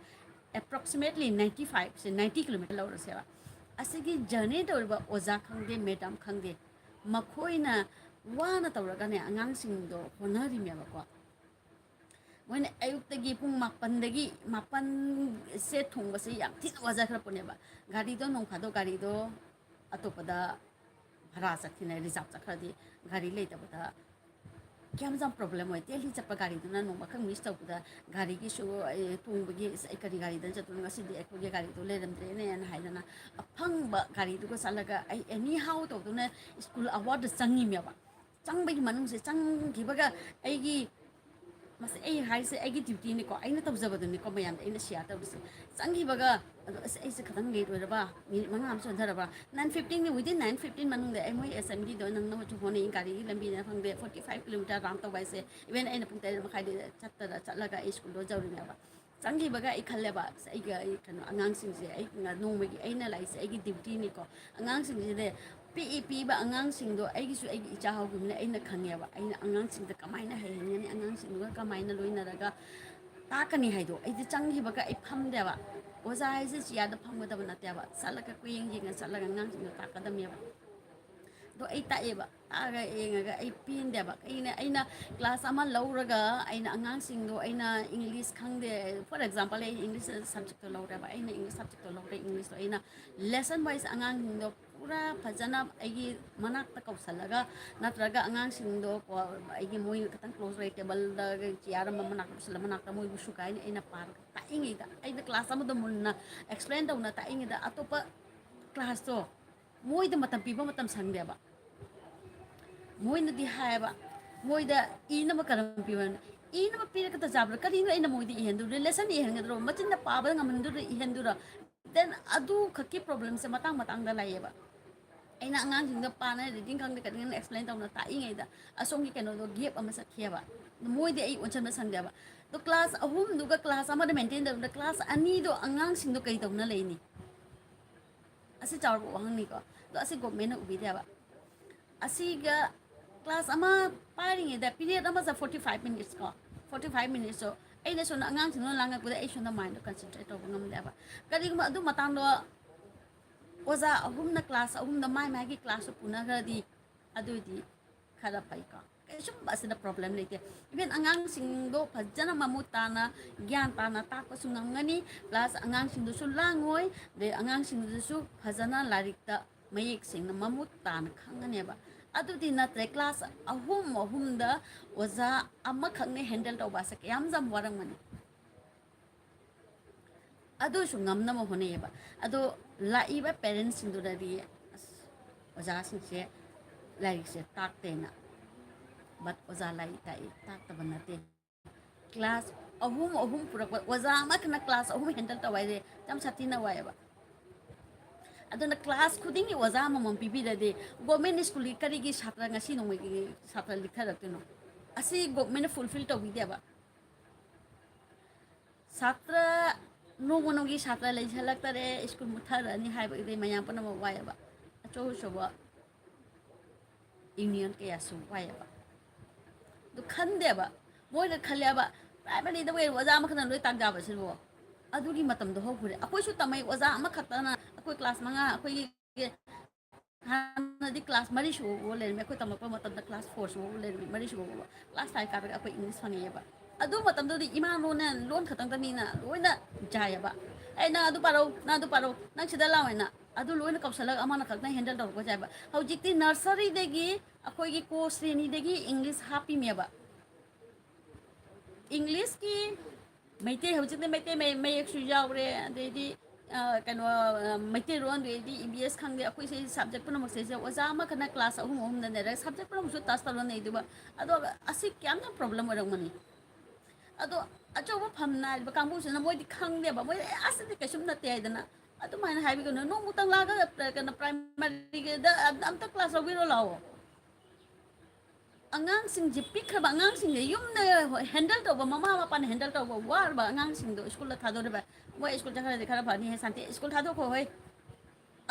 approximately ninety five say ninety kilometre ꯂꯧꯔꯁꯦꯕ꯫ ꯑꯁꯤꯒꯤ ꯖꯔꯅꯤ ꯇꯧꯔꯤꯕ ꯑꯣꯖꯥ ꯈꯪꯗꯦ, ꯃꯦꯗꯥꯝ ꯈꯪꯗꯦ, ꯃꯈꯣꯏꯅ ꯋꯥꯅ ꯇꯧꯔꯒꯅꯦ ꯑꯉꯥꯡꯁꯤꯡꯗꯣ ꯍꯣꯠꯅꯔꯤꯃꯦꯕꯀꯣ꯫ ꯃꯣꯏꯅ ꯑꯌꯨꯛꯇꯒꯤ ꯄꯨꯡ ꯃꯥꯄꯟꯗꯒꯤ, ꯃꯥꯄꯟꯁꯦ ꯊꯨꯡꯕꯁꯦ ꯌꯥꯝ ꯊꯤꯅ ꯋꯥꯖꯈ꯭ꯔ ꯄꯣꯠꯅꯦꯕ꯫ ꯒꯥꯔꯤꯗꯣ ꯅꯣꯡ ꯐꯥꯗꯣꯛ ꯒꯥꯔꯤꯗꯣ ꯑꯇꯣꯞꯄꯗ ꯚꯔꯥ ꯆꯠꯈꯤꯅ ꯔꯤꯖꯥꯕ ꯆꯠꯈ꯭ꯔꯗꯤ ꯒꯥꯔꯤ ꯂꯩꯇꯕꯗ ꯀꯌꯥꯝ ꯌꯥꯝ ꯄ꯭ꯔꯣꯕ꯭ꯂꯦꯝ ꯑꯣꯏ꯫ ꯗꯦꯜꯂꯤ ꯆꯠꯄ ꯒꯥꯔꯤꯗꯨꯅ ꯅꯣꯡꯃꯈꯛ ꯃꯤꯁ ꯇꯧꯕꯗ ꯒꯥꯔꯤꯒꯤꯁꯨ, ꯑꯦ, ꯇꯣꯡꯕꯒꯤ, "ꯑꯁ, ꯑꯩ ꯀꯔꯤ ꯒꯥꯔꯤꯗ ꯆꯠꯇꯣꯏꯅꯣ? ꯉꯁꯤꯗꯤ ꯑꯩꯈꯣꯏꯒꯤ ꯒꯥꯔꯤꯗꯣ ꯂꯩꯔꯝꯗ꯭ꯔꯦꯅꯦꯅ" ꯍꯥꯏꯗꯅ ꯑꯐꯪꯕ ꯒꯥꯔꯤꯗꯨꯒ ꯆꯠꯂꯒ ꯑꯩ ꯑꯦꯅꯤ ꯍꯥꯎ ꯇꯧꯗꯨꯅ ꯁ꯭ꯀꯨꯜ ꯑꯋꯥꯔꯗ ꯆꯪꯉꯤꯃꯦꯕ꯫ ꯆꯪꯕꯒꯤ ꯃꯅꯨꯡꯁꯦ ꯆꯪꯈꯤꯕꯒ ꯑꯩꯒꯤ, ꯃꯁꯤ ꯑꯩ ꯍꯥꯏꯁꯦ ꯑꯩꯒꯤ ꯗ꯭ꯌꯨꯇꯤꯅꯤꯀꯣ, ꯑꯩꯅ ꯇꯧꯖꯕꯗꯨꯅꯤꯀꯣ, ꯃꯌꯥꯝꯗ ꯑꯩꯅ ꯁꯤꯌꯥꯔ ꯇꯧꯔꯤꯁꯦ꯫ ꯆꯪꯈꯤꯕꯒ, ꯑꯗꯣ ꯑꯁ, ꯑꯩꯁꯦ ꯈꯤꯇꯪ ꯂꯦꯠ ꯑꯣꯏꯔꯕ, ꯃꯤꯅꯤꯠ ꯃꯉꯥ ꯑꯃ ꯆꯣꯟꯊꯔꯕ, ꯅꯥꯏꯟ ꯐꯤꯐꯇꯤꯟꯒꯤ, within ꯅꯥꯏꯟ ꯐꯤꯐꯇꯤꯟ ꯃꯅꯨꯡꯗ ꯑꯩ ꯃꯣꯏ ꯑꯦꯁꯦꯝꯕ꯭ꯂꯤꯗꯣ ꯅꯪꯅꯕꯁꯨ ꯍꯣꯠꯅꯩ, ꯒꯥꯔꯤꯒꯤ ꯂꯝꯕꯤꯅ ꯈꯪꯗꯦ, ꯐꯣꯔꯇꯤ ꯐꯥꯏꯚ ꯀꯤꯂꯣꯃꯤꯇꯔ ꯔꯥꯎꯟ ꯇꯧꯕ ꯍꯥꯏꯁꯦ꯫ ꯏꯚꯟ ꯑꯩꯅ ꯄꯨꯡ ꯇꯔꯦꯠ ꯃꯈꯥꯏꯗ ꯆꯠꯇꯅ ꯆꯠꯂꯒ ꯑꯩ ꯁ꯭ꯀꯨꯜꯗꯣ ꯌꯧꯔꯤꯅꯦꯕ꯫ ꯆꯪꯈꯤꯕꯒ ꯑꯩ ꯈꯜꯂꯦꯕ, "ꯑꯁ, ꯑꯩꯒ ꯑꯩ ꯀꯩꯅꯣ ꯑꯉꯥꯡꯁꯤꯡꯁꯦ ꯑꯩ ꯉ-, ꯅꯣꯡꯃꯒꯤ ꯑꯩꯅ ꯂꯥꯛꯏꯁꯦ ꯑꯩꯒꯤ ꯗ꯭ꯌꯨꯇꯤꯅꯤꯀꯣ꯫ ꯑꯉꯥꯡꯁꯤꯡꯁꯤꯗꯤ ꯄꯤꯛꯏ ꯄꯤꯕ ꯑꯉꯥꯡꯁꯤꯡꯗꯣ ꯑꯩꯒꯤꯁꯨ ꯑꯩꯒꯤ ꯏꯆꯥ ꯍꯧꯈꯤꯕꯅꯤꯅ ꯑꯩꯅ ꯈꯪꯉꯦꯕ꯫ ꯑꯩꯅ ꯑꯉꯥꯡꯁꯤꯡꯗ ꯀꯃꯥꯏꯅ ꯍꯩꯍꯟꯒꯅꯤ, ꯑꯉꯥꯡꯁꯤꯡꯗꯨꯒ ꯀꯃꯥꯏꯅ ꯂꯣꯏꯅꯔꯒ ꯇꯥꯛꯀꯅꯤ ꯍꯥꯏꯗꯣ ꯑꯩꯗꯤ ꯆꯪꯈꯤꯕꯒ ꯑꯩ ꯐꯝꯗꯦꯕ꯫ ꯑꯣꯖꯥ ꯍꯥꯏꯁꯦ ꯆꯤꯌꯥꯔꯗ ꯐꯝꯒꯗꯕ ꯅꯠꯇꯦꯕ꯫ ꯆꯠꯂꯒ ꯀꯣꯏꯌꯦꯡ ꯌꯦꯡꯉ ꯆꯠꯂꯒ ꯑꯉꯥꯡꯁꯤꯡꯗꯣ ꯇꯥꯛꯀꯗꯕꯅꯦꯕ꯫ ꯑꯗꯣ ꯑꯩ ꯇꯥꯛꯑꯦꯕ꯫ ꯇꯥꯛꯑꯒ ꯌꯦꯡꯉꯒ ꯑꯩ ꯄꯦꯟꯗꯦꯕ꯫ ꯀꯩꯒꯤꯅꯣ, ꯑꯩꯅ ꯀ꯭ꯂꯥꯁ ꯑꯃ ꯂꯧꯔꯒ ꯑꯩꯅ ꯑꯉꯥꯡꯁꯤꯡꯗꯣ, ꯑꯩꯅ ꯏꯪꯂꯤꯁ ꯈꯪꯗꯦ, for example, ꯑꯩ ꯏꯪꯂꯤꯁ ꯁꯕꯖꯦꯛꯇꯣ ꯂꯧꯔꯦꯕ꯫ ꯑꯩꯅ ꯏꯪꯂꯤꯁ ꯁꯕꯖꯦꯛꯇꯣ ꯂꯧꯔꯦ, ꯏꯪꯂꯤꯁꯇꯣ ꯑꯩꯅ lesson wise ꯑꯉꯥꯡꯁꯤꯡꯗꯣ ꯄꯨꯔꯥ ꯐꯖꯅ ꯑꯩꯒꯤ ꯃꯅꯥꯛꯇ ꯀꯧꯁꯜꯂꯒ, ꯅꯠꯇ꯭ꯔꯒ ꯑꯉꯥꯡꯁꯤꯡꯗꯣ ꯀꯣ, ꯑꯩꯒꯤ ꯃꯣꯏ ꯈꯤꯇꯪ close ꯑꯣꯏ, ꯇꯦꯕꯜꯗ ꯆꯤꯌꯥꯔ ꯑꯃ ꯃꯅꯥꯛꯇ ꯄꯨꯁꯜꯂ, ꯃꯅꯥꯛꯇ ꯃꯣꯏꯕꯨ ꯁꯨꯒꯥꯏꯅ ꯑꯩꯅ ꯄꯥꯔꯒ ꯇꯥꯛꯏꯉꯩꯗ, ꯑꯩꯅ ꯀ꯭ꯂꯥꯁ ꯑꯃꯗ ꯃꯨꯟꯅ explain ꯇꯧꯅ ꯇꯥꯛꯏꯉꯩꯗ, ꯑꯇꯣꯞꯄ ꯀ꯭ꯂꯥꯁꯇꯣ ꯃꯣꯏꯗ ꯃꯇꯝ ꯄꯤꯕ ꯃꯇꯝ ꯁꯪꯗꯦꯕ꯫ ꯃꯣꯏꯅꯗꯤ ꯍꯥꯏꯌꯦꯕ, ꯃꯣꯏꯗ ꯏꯅꯕ ꯀꯔꯝ ꯄꯤꯕꯅꯣ? ꯏꯅꯕ ꯄꯤꯔꯒ ꯆꯥꯕ꯭ꯔꯥ? ꯀꯔꯤꯅꯣ ꯑꯩꯅ ꯃꯣꯏꯗ ꯏꯍꯟꯗꯣꯏꯔꯣ? Lesson ꯏꯍꯟꯒꯗ꯭ꯔꯣ? ꯃꯆꯤꯟꯅ ꯄꯥꯕꯗ ꯉꯝꯍꯟꯗꯣꯏꯔꯣ? ꯏꯍꯟꯗꯣꯏꯔꯣ? Then ꯑꯗꯨ ꯈꯛꯀꯤ problemꯁꯦ ꯃꯇꯥꯡ ꯃꯇꯥꯡꯗ ꯂꯩꯌꯦꯕ꯫ ꯑꯩꯅ ꯑꯉꯥꯡꯁꯤꯡꯗ ꯄꯥꯅ reading ꯈꯪꯗꯦ, ꯀꯔꯤ ꯈꯪꯗꯦ explain ꯇꯧꯅ ꯇꯥꯛꯏꯉꯩꯗ ꯑꯁꯣꯝꯒꯤ ꯀꯩꯅꯣꯗꯣ gap ꯑꯃ ꯆꯠꯈꯤꯑꯕ꯫ ꯃꯣꯏꯗꯤ ꯑꯩ ꯑꯣꯟꯁꯤꯟꯕ ꯁꯪꯗꯦꯕ꯫ ꯑꯗꯣ ꯀ꯭ꯂꯥꯁ ꯑꯍꯨꯝꯗꯨꯒ ꯀ꯭ꯂꯥꯁ ꯑꯃꯗ maintain ꯇꯧꯕꯗ ꯀ꯭ꯂꯥꯁ ꯑꯅꯤꯗꯣ ꯑꯉꯥꯡꯁꯤꯡꯗꯣ ꯀꯩ ꯇꯧꯅ ꯂꯩꯅꯤ? ꯑꯁꯤ ꯆꯥꯎꯔꯕ ꯋꯥꯍꯪꯅꯤꯀꯣ꯫ ꯑꯗꯣ ꯑꯁꯤ governmentꯅ ꯎꯕꯤꯗꯦꯕ꯫ ꯑꯁꯤꯒ ꯀ꯭ꯂꯥꯁ ꯑꯃ ꯄꯥꯏꯔꯤꯉꯩꯗ period ꯑꯃꯗ forty five minutes ꯀꯣ, forty five minutesꯁꯨ ꯑꯩꯅ ꯁꯣꯝꯗ ꯑꯉꯥꯡꯁꯤꯡꯗꯨꯅ ꯂꯥꯡꯉꯛꯄꯗ ꯑꯩ ꯁꯣꯝꯗ mindꯗꯣ concentrate ꯇꯧꯕ ꯉꯝꯗꯦꯕ꯫ ꯀꯔꯤꯒꯨꯝꯕ ꯑꯗꯨ ꯃꯇꯥꯡꯗꯣ ꯑꯣꯖꯥ ꯑꯍꯨꯝꯅ ꯀ꯭ꯂꯥꯁ ꯑꯍꯨꯝꯗ ꯃꯥꯏ ꯃꯥꯏꯒꯤ ꯀ꯭ꯂꯥꯁꯁꯨ ꯄꯨꯅꯈ꯭ꯔꯗꯤ ꯑꯗꯨꯗꯤ ꯈꯔ ꯐꯩꯀꯣ꯫ ꯀꯩꯁꯨꯝ ꯑꯁꯤꯗ ꯄ꯭ꯔꯣꯕ꯭ꯂꯦꯝ ꯂꯩꯇꯦ꯫ ꯏꯚꯟ ꯑꯉꯥꯡꯁꯤꯡꯗꯣ ꯐꯖꯅ ꯃꯃꯨꯠ ꯇꯥꯅ, ꯒ꯭ꯌꯥꯟ ꯇꯥꯅ ꯇꯥꯛꯄꯁꯨ ꯉꯝꯒꯅꯤ, ꯄ꯭ꯂꯁ ꯑꯉꯥꯡꯁꯤꯡꯗꯨꯁꯨ ꯂꯥꯡꯉꯣꯏ, ꯑꯗꯩ ꯑꯉꯥꯡꯁꯤꯡꯗꯨꯁꯨ ꯐꯖꯅ ꯂꯥꯏꯔꯤꯛꯇ ꯃꯌꯦꯛ ꯁꯦꯡꯅ ꯃꯃꯨꯠ ꯇꯥꯅ ꯈꯪꯒꯅꯦꯕ꯫ ꯑꯗꯨꯗꯤ ꯅꯠꯇ꯭ꯔꯦ, ꯀ꯭ꯂꯥꯁ ꯑꯍꯨꯝ ꯑꯍꯨꯝꯗ ꯑꯣꯖꯥ ꯑꯃꯈꯛꯅ ꯍꯦꯟꯗꯜ ꯇꯧꯕ ꯑꯁꯦ ꯀꯌꯥꯝ ꯌꯥꯝ ꯋꯥꯔꯝꯒꯅꯤ꯫ ꯑꯗꯨꯁꯨ ꯉꯝꯅꯕ ꯍꯣꯠꯅꯩꯌꯦꯕ꯫ ꯑꯗꯣ ꯂꯥꯛꯏꯕ ꯄꯦꯔꯦꯟꯁꯁꯤꯡꯗꯨꯅꯗꯤ, "ꯑꯁ, ꯑꯣꯖꯥꯁꯤꯡꯁꯦ ꯂꯥꯏꯔꯤꯛꯁꯦ ꯇꯥꯛꯇꯦꯅ, ꯕꯠ ꯑꯣꯖꯥ ꯂꯥꯏꯔꯤꯛ ꯇꯥꯛꯏ, ꯇꯥꯛꯇꯕ ꯅꯠꯇꯦ꯫ ꯀ꯭ꯂꯥꯁ ꯑꯍꯨꯝ ꯑꯍꯨꯝ ꯄꯨꯔꯛꯄ ꯑꯣꯖꯥ ꯑꯃꯈꯛꯅ ꯀ꯭ꯂꯥꯁ ꯑꯍꯨꯝ ꯍꯦꯟꯗꯜ ꯇꯧꯕ ꯍꯥꯏꯁꯦ ꯌꯥꯝ ꯁꯥꯊꯤꯅ ꯋꯥꯏꯌꯦꯕ꯫ ꯑꯗꯨꯅ ꯀ꯭ꯂꯥꯁ ꯈꯨꯗꯤꯡꯒꯤ ꯑꯣꯖꯥ ꯑꯃꯃꯝ ꯄꯤꯕꯤꯔꯗꯤ ꯒꯣꯔꯃꯦꯟ ꯁ꯭ꯀꯨꯜꯒꯤ ꯀꯔꯤꯒꯤ ꯁꯥꯇ꯭ꯔ ꯉꯁꯤ ꯅꯣꯡꯃꯒꯤ ꯁꯥꯇ꯭ꯔ ꯂꯤꯛꯊꯔꯛꯇꯣꯏꯅꯣ?" ꯑꯁꯤ ꯒꯣꯔꯃꯦꯟꯅ ꯐꯨꯜꯐꯤꯜ ꯇꯧꯕꯤꯗꯦꯕ꯫ ꯁꯥꯇ꯭ꯔ ꯅꯣꯡꯃ ꯅꯣꯡꯃꯒꯤ ꯁꯥꯇ꯭ꯔ ꯂꯩꯁꯜꯂꯛꯇꯔꯦ, ꯁ꯭ꯀꯨꯜ ꯃꯨꯠꯊꯔꯛꯑꯅꯤ ꯍꯥꯏꯕꯒꯤꯗꯤ ꯃꯌꯥꯝ ꯄꯨꯝꯅꯃꯛ ꯋꯥꯏꯌꯦꯕ꯫ ꯑꯆꯧ ꯑꯆꯧꯕ ꯌꯨꯅꯤꯌꯟ ꯀꯌꯥꯁꯨ ꯋꯥꯏꯌꯦꯕ꯫ ꯑꯗꯨ ꯈꯟꯗꯦꯕ꯫ ꯃꯣꯏꯅ ꯈꯜꯂꯦꯕ, "ꯄ꯭ꯔꯥꯏꯃꯔꯤꯗ ꯑꯣꯏꯔꯣ ꯑꯣꯖꯥ ꯑꯃꯈꯛꯇꯅ ꯂꯣꯏ ꯇꯥꯛ ꯌꯥꯕꯁꯤꯕꯣ?" ꯑꯗꯨꯒꯤ ꯃꯇꯝꯗꯣ ꯍꯧꯈ꯭ꯔꯦ꯫ ꯑꯩꯈꯣꯏꯁꯨ ꯇꯝꯃꯛꯏ ꯑꯣꯖꯥ ꯑꯃꯈꯛꯇꯅ ꯑꯩꯈꯣꯏ ꯀ꯭ꯂꯥꯁ ꯃꯉꯥ, ꯑꯩꯈꯣꯏꯒꯤ ꯍꯥꯟꯅꯗꯤ ꯀ꯭ꯂꯥꯁ ꯃꯔꯤ ꯁꯨꯕ ꯂꯩꯔꯝꯃꯤ꯫ ꯑꯩꯈꯣꯏ ꯇꯝꯃꯛꯄ ꯃꯇꯝꯗ ꯀ꯭ꯂꯥꯁ ꯐꯣꯔ ꯁꯨꯕ ꯂꯩꯔꯝꯃꯤ, ꯃꯔꯤ ꯁꯨꯕ꯫ ꯀ꯭ꯂꯥꯁ ꯐꯥꯏꯚ ꯀꯥꯕꯗ ꯑꯩꯈꯣꯏ ꯏꯪꯂꯤꯁ ꯐꯪꯉꯛꯑꯦꯕ꯫ ꯑꯗꯨ ꯃꯇꯝꯗꯨꯗꯤ ꯏꯃꯥ ꯂꯣꯟꯅ, ꯂꯣꯟ ꯈꯛꯇꯪꯗꯅꯤꯅ ꯂꯣꯏꯅ ꯌꯥꯏꯌꯦꯕ꯫ "ꯑꯩ, ꯅꯪ ꯑꯗꯨ ꯄꯥꯔꯧ, ꯅꯪ ꯑꯗꯨ ꯄꯥꯔꯧ, ꯅꯪ ꯁꯤꯗ ꯂꯥꯛꯑꯣ" ꯍꯥꯏꯅ ꯑꯗꯨ ꯂꯣꯏꯅ ꯀꯧꯁꯜꯂꯒ ꯑꯃꯅ ꯈꯛꯇꯪ ꯍꯦꯟꯗꯜ ꯇꯧꯔꯛꯄ ꯌꯥꯏꯕ꯫ ꯍꯧꯖꯤꯛꯇꯤ ꯅꯔꯁꯔꯤꯗꯒꯤ ꯑꯩꯈꯣꯏꯒꯤ ꯀꯣ ꯁ꯭ꯔꯦꯅꯤꯗꯒꯤ ꯏꯪꯂꯤꯁ ꯍꯥꯞꯄꯤꯃꯦꯕ꯫ ꯏꯪꯂꯤꯁꯀꯤ ꯃꯩꯇꯩ, ꯍꯧꯖꯤꯛꯇꯤ ꯃꯩꯇꯩ ꯃꯌꯦꯛ, ꯃꯌꯦꯛꯁꯨ ꯌꯥꯎꯔꯦ, ꯑꯗꯩꯗꯤ, ꯑ, ꯀꯩꯅꯣ, ꯑ, ꯃꯩꯇꯩꯔꯣꯟꯗꯨꯗꯩꯗꯤ ꯏ ꯕꯤ ꯑꯦꯁ ꯈꯪꯗꯦ, ꯑꯩꯈꯣꯏꯁꯦ ꯁꯕꯖꯦꯛ ꯄꯨꯝꯅꯃꯛꯁꯦ ꯁꯤꯗ ꯑꯣꯖꯥ ꯑꯃꯈꯛꯅ ꯀ꯭ꯂꯥꯁ ꯑꯍꯨꯝ ꯑꯍꯨꯝꯗ ꯅꯩꯔꯒ ꯁꯕꯖꯦꯛ ꯄꯨꯝꯅꯃꯛꯁꯨ ꯇꯆ ꯇꯧꯔ ꯅꯩꯗꯨꯕ꯫ ꯑꯗꯣ ꯑꯁꯤ ꯀꯌꯥꯝꯅ ꯄ꯭ꯔꯣꯕ꯭ꯂꯦꯝ ꯑꯣꯏꯔꯝꯒꯅꯤ? ꯑꯗꯣ ꯑꯆꯧꯕ ꯐꯝ ꯅꯥꯏꯔꯤꯕ ꯀꯥꯡꯕꯨꯁꯤꯅ ꯃꯣꯏꯗꯤ ꯈꯪꯗꯦꯕ, ꯃꯣꯏ, "ꯑꯦ, ꯑꯁꯤꯗꯤ ꯀꯩꯁꯨꯝ ꯅꯠꯇꯦ" ꯍꯥꯏꯗꯅ ꯑꯗꯨꯃꯥꯏꯅ ꯍꯥꯏꯕꯤꯒꯅꯨ꯫ ꯅꯣꯡꯃꯇꯪ ꯂꯥꯛꯑꯒ, ꯑ, ꯀꯩꯅꯣ, ꯄ꯭ꯔꯥꯏꯃꯔꯤꯒꯤꯗ ꯑꯝ-, ꯑꯝꯇ ꯀ꯭ꯂꯥꯁ ꯂꯧꯕꯤꯔꯣ ꯂꯥꯛꯑꯣ꯫ ꯑꯉꯥꯡꯁꯤꯡꯁꯦ, ꯄꯤꯛꯈ꯭ꯔꯕ ꯑꯉꯥꯡꯁꯤꯡꯁꯦ ꯌꯨꯝꯗ ꯍꯦꯟꯗꯜ ꯇꯧꯕ, ꯃꯃꯥ ꯃꯄꯥꯅ ꯍꯦꯟꯗꯜ ꯇꯧꯕ ꯋꯥꯔꯕ ꯑꯉꯥꯡꯁꯤꯡꯗꯣ ꯁ꯭ꯀꯨꯜꯗ ꯊꯥꯗꯣꯔꯤꯕ꯫ "ꯃꯣꯏ ꯁ꯭ꯀꯨꯜ ꯆꯠꯈ꯭ꯔꯗꯤ ꯈꯔ ꯐꯅꯤ ꯍꯦ ꯁꯥꯟꯇꯤ, ꯁ꯭ꯀꯨꯜ ꯊꯥꯗꯣꯛꯈꯣ ꯍꯣꯏ"꯫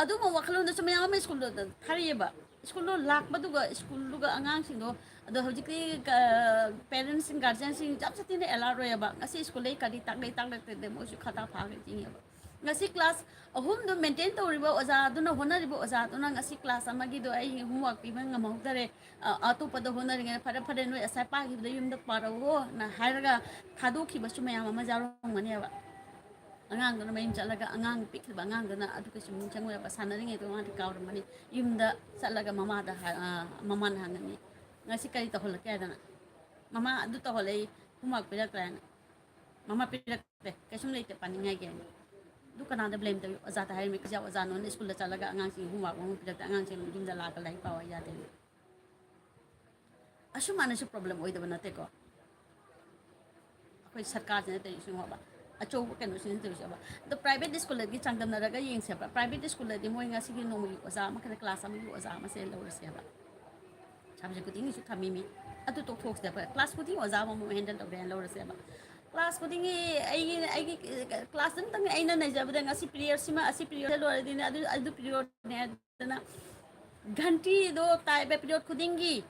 ꯑꯗꯨꯝꯕ ꯋꯥꯈꯜꯂꯣꯟꯗꯁꯨ ꯃꯌꯥꯝ ꯑꯃ ꯁ꯭ꯀꯨꯜꯗ ꯊꯥꯔꯛꯑꯦꯕ꯫ ꯁ꯭ꯀꯨꯜꯗꯣ ꯂꯥꯛꯄꯗꯨꯒ ꯁ꯭ꯀꯨꯜꯗꯨꯒ ꯑꯉꯥꯡꯁꯤꯡꯗꯣ, ꯑꯗꯣ ꯍꯧꯖꯤꯛꯇꯤ, ꯑ, ꯄꯦꯔꯦꯟꯁꯁꯤꯡ, ꯒꯥꯔꯖꯤꯌꯟꯁꯤꯡ ꯌꯥꯝ ꯁꯥꯊꯤꯅ ꯑꯦꯂꯥꯔꯠ ꯑꯣꯏꯌꯦꯕ꯫ ꯉꯁꯤ ꯁ꯭ꯀꯨꯜꯗꯩ ꯀꯔꯤ ꯇꯥꯛꯂꯛꯏ, ꯇꯥꯛꯂꯛꯇꯦ ꯃꯣꯏꯁꯨ ꯈꯗꯥ ꯐꯥꯒ ꯌꯦꯡꯉꯦꯕ꯫ ꯉꯁꯤ ꯀ꯭ꯂꯥꯁ ꯑꯍꯨꯝꯗꯣ ꯃꯦꯟꯇꯦꯟ ꯇꯧꯔꯤꯕ ꯑꯣꯖꯥꯗꯨꯅ, ꯍꯣꯠꯅꯔꯤꯕ ꯑꯣꯖꯥꯗꯨꯅ ꯉꯁꯤ ꯀ꯭ꯂꯥꯁ ꯑꯃꯒꯤꯗꯣ ꯑꯩ ꯍꯣꯝꯋꯥꯔꯛ ꯄꯤꯕ ꯉꯝꯍꯧꯗꯔꯦ, ꯑ, ꯑꯇꯣꯞꯄꯗ ꯍꯣꯠꯅꯔꯤꯉꯩꯗ, "ꯐꯔꯦ, ꯐꯔꯦ, ꯅꯣꯏ ꯑꯁꯥꯏ ꯄꯥꯈꯤꯕꯗꯣ ꯌꯨꯝꯗ ꯄꯥꯔꯛꯑꯣꯅ" ꯍꯥꯏꯔꯒ ꯊꯥꯗꯣꯛꯈꯤꯕꯁꯨ ꯃꯌꯥꯝ ꯑꯃ ꯌꯥꯎꯔꯝꯒꯅꯦꯕ꯫ ꯑꯉꯥꯡꯗꯨꯅ ꯃꯌꯨꯝ ꯆꯠꯂꯒ, ꯑꯉꯥꯡ ꯄꯤꯛꯈꯤꯕ ꯑꯉꯥꯡꯗꯨꯅ ꯑꯗꯨ ꯀꯩꯁꯨ ꯅꯤꯡꯁꯤꯡꯉꯣꯏꯕ, ꯁꯥꯟꯅꯔꯤꯉꯩꯗ ꯃꯥꯗꯤ ꯀꯥꯎꯔꯝꯃꯅꯤ꯫ ꯌꯨꯝꯗ ꯆꯠꯂꯒ ꯃꯃꯥꯗ ꯍꯥꯏ-, ꯑ, ꯃꯃꯥꯅ ꯍꯪꯉꯅꯤ, "ꯉꯁꯤ ꯀꯔꯤ ꯇꯧꯍꯜꯂꯛꯀꯦ?" ꯍꯥꯏꯗꯅ, "ꯃꯃꯥ, ꯑꯗꯨ ꯇꯧꯍꯜꯂꯛꯏ, ꯍꯣꯝꯋꯥꯔꯛ ꯄꯤꯔꯛꯇ꯭ꯔꯦꯅ"꯫ "ꯃꯃꯥ, ꯄꯤꯔꯛꯇꯦ, ꯀꯩꯁꯨꯝ ꯂꯩꯇꯦ ꯄꯥꯅꯤꯡꯉꯥꯏꯒꯤ" ꯍꯥꯏꯅ꯫ ꯑꯗꯨ ꯀꯅꯥꯗ ꯕ꯭ꯂꯦꯝ ꯇꯧꯏ? ꯑꯣꯖꯥꯗ ꯍꯥꯏꯔꯝꯃꯤ, "ꯀꯩꯁꯥ ꯑꯣꯖꯥꯅꯣꯅ ꯁ꯭ꯀꯨꯜꯗ ꯆꯠꯂꯒ ꯑꯉꯥꯡꯁꯤꯡ ꯍꯣꯝꯋꯥꯔꯛ ꯑꯃ ꯄꯤꯔꯛꯇꯦ, ꯑꯉꯥꯡꯁꯤꯡ ꯌꯨꯝꯗ ꯂꯥꯛꯑꯒ ꯂꯥꯏꯔꯤꯛ ꯄꯥꯎ ꯍꯥꯏ ꯌꯥꯗꯦ"꯫ ꯑꯁꯨꯃꯥꯏꯅꯁꯨ ꯄ꯭ꯔꯣꯕ꯭ꯂꯦꯝ ꯑꯣꯏꯗꯕ ꯅꯠꯇꯦꯀꯣ꯫ ꯑꯩꯈꯣꯏ ꯁꯔꯀꯥꯔꯁꯤꯅ ꯇꯧꯔꯤꯁꯤ ꯌꯦꯡꯉꯣꯕ, ꯑꯆꯧꯕ ꯀꯩꯅꯣꯁꯤꯅ ꯇꯧꯔꯤꯁꯦꯕ꯫ ꯑꯗꯣ ꯄ꯭ꯔꯥꯏꯚꯦꯠ ꯁ꯭ꯀꯨꯜꯗꯗꯤ ꯆꯥꯡꯗꯝꯅꯔꯒ ꯌꯦꯡꯁꯦꯕ, ꯄ꯭ꯔꯥꯏꯚꯦꯠ ꯁ꯭ꯀꯨꯜꯗꯗꯤ ꯃꯣꯏ ꯉꯁꯤꯒꯤ ꯅꯣꯡꯃꯒꯤ ꯑꯣꯖꯥ ꯑꯃꯈꯛꯇ, ꯀ꯭ꯂꯥꯁ ꯑꯃꯒꯤ ꯑꯣꯖꯥ ꯑꯃꯁꯦ ꯂꯧꯔꯁꯦꯕ, ꯁꯕꯖꯦꯛ ꯈꯨꯗꯤꯡꯒꯤꯁꯨ ꯊꯝꯃꯤꯃꯤ꯫ ꯑꯗꯨ ꯇꯣꯛꯊꯣꯛꯁꯦꯕ, ꯀ꯭ꯂꯥꯁ ꯈꯨꯗꯤꯡꯒꯤ ꯑꯣꯖꯥ ꯑꯃꯃꯨꯛ ꯍꯦꯟꯗꯜ ꯇꯧꯔꯦꯅ ꯂꯧꯔꯁꯦꯕ꯫ ꯀ꯭ꯂꯥꯁ ꯈꯨꯗꯤꯡꯒꯤ ꯑꯩꯒꯤ, ꯑꯩꯒꯤ ꯀ꯭ꯂꯥꯁ ꯑꯃꯇꯪ ꯑꯩꯅ ꯅꯩꯖꯕꯗ ꯉꯁꯤ ꯄꯤꯔꯤꯌꯗꯁꯤꯃ, ꯑꯁꯤ ꯄꯤꯔꯤꯌꯗ ꯂꯣꯏꯔꯗꯤꯅꯦ, ꯑꯗꯨ, ꯑꯗꯨ ꯄꯤꯔꯤꯌꯗꯅꯦ ꯍꯥꯏꯗꯅ ꯘꯟꯇꯤꯗꯣ ꯇꯥꯏꯕ, ꯄꯤꯔꯤꯌꯗ ꯈꯨꯗꯤꯡꯒꯤ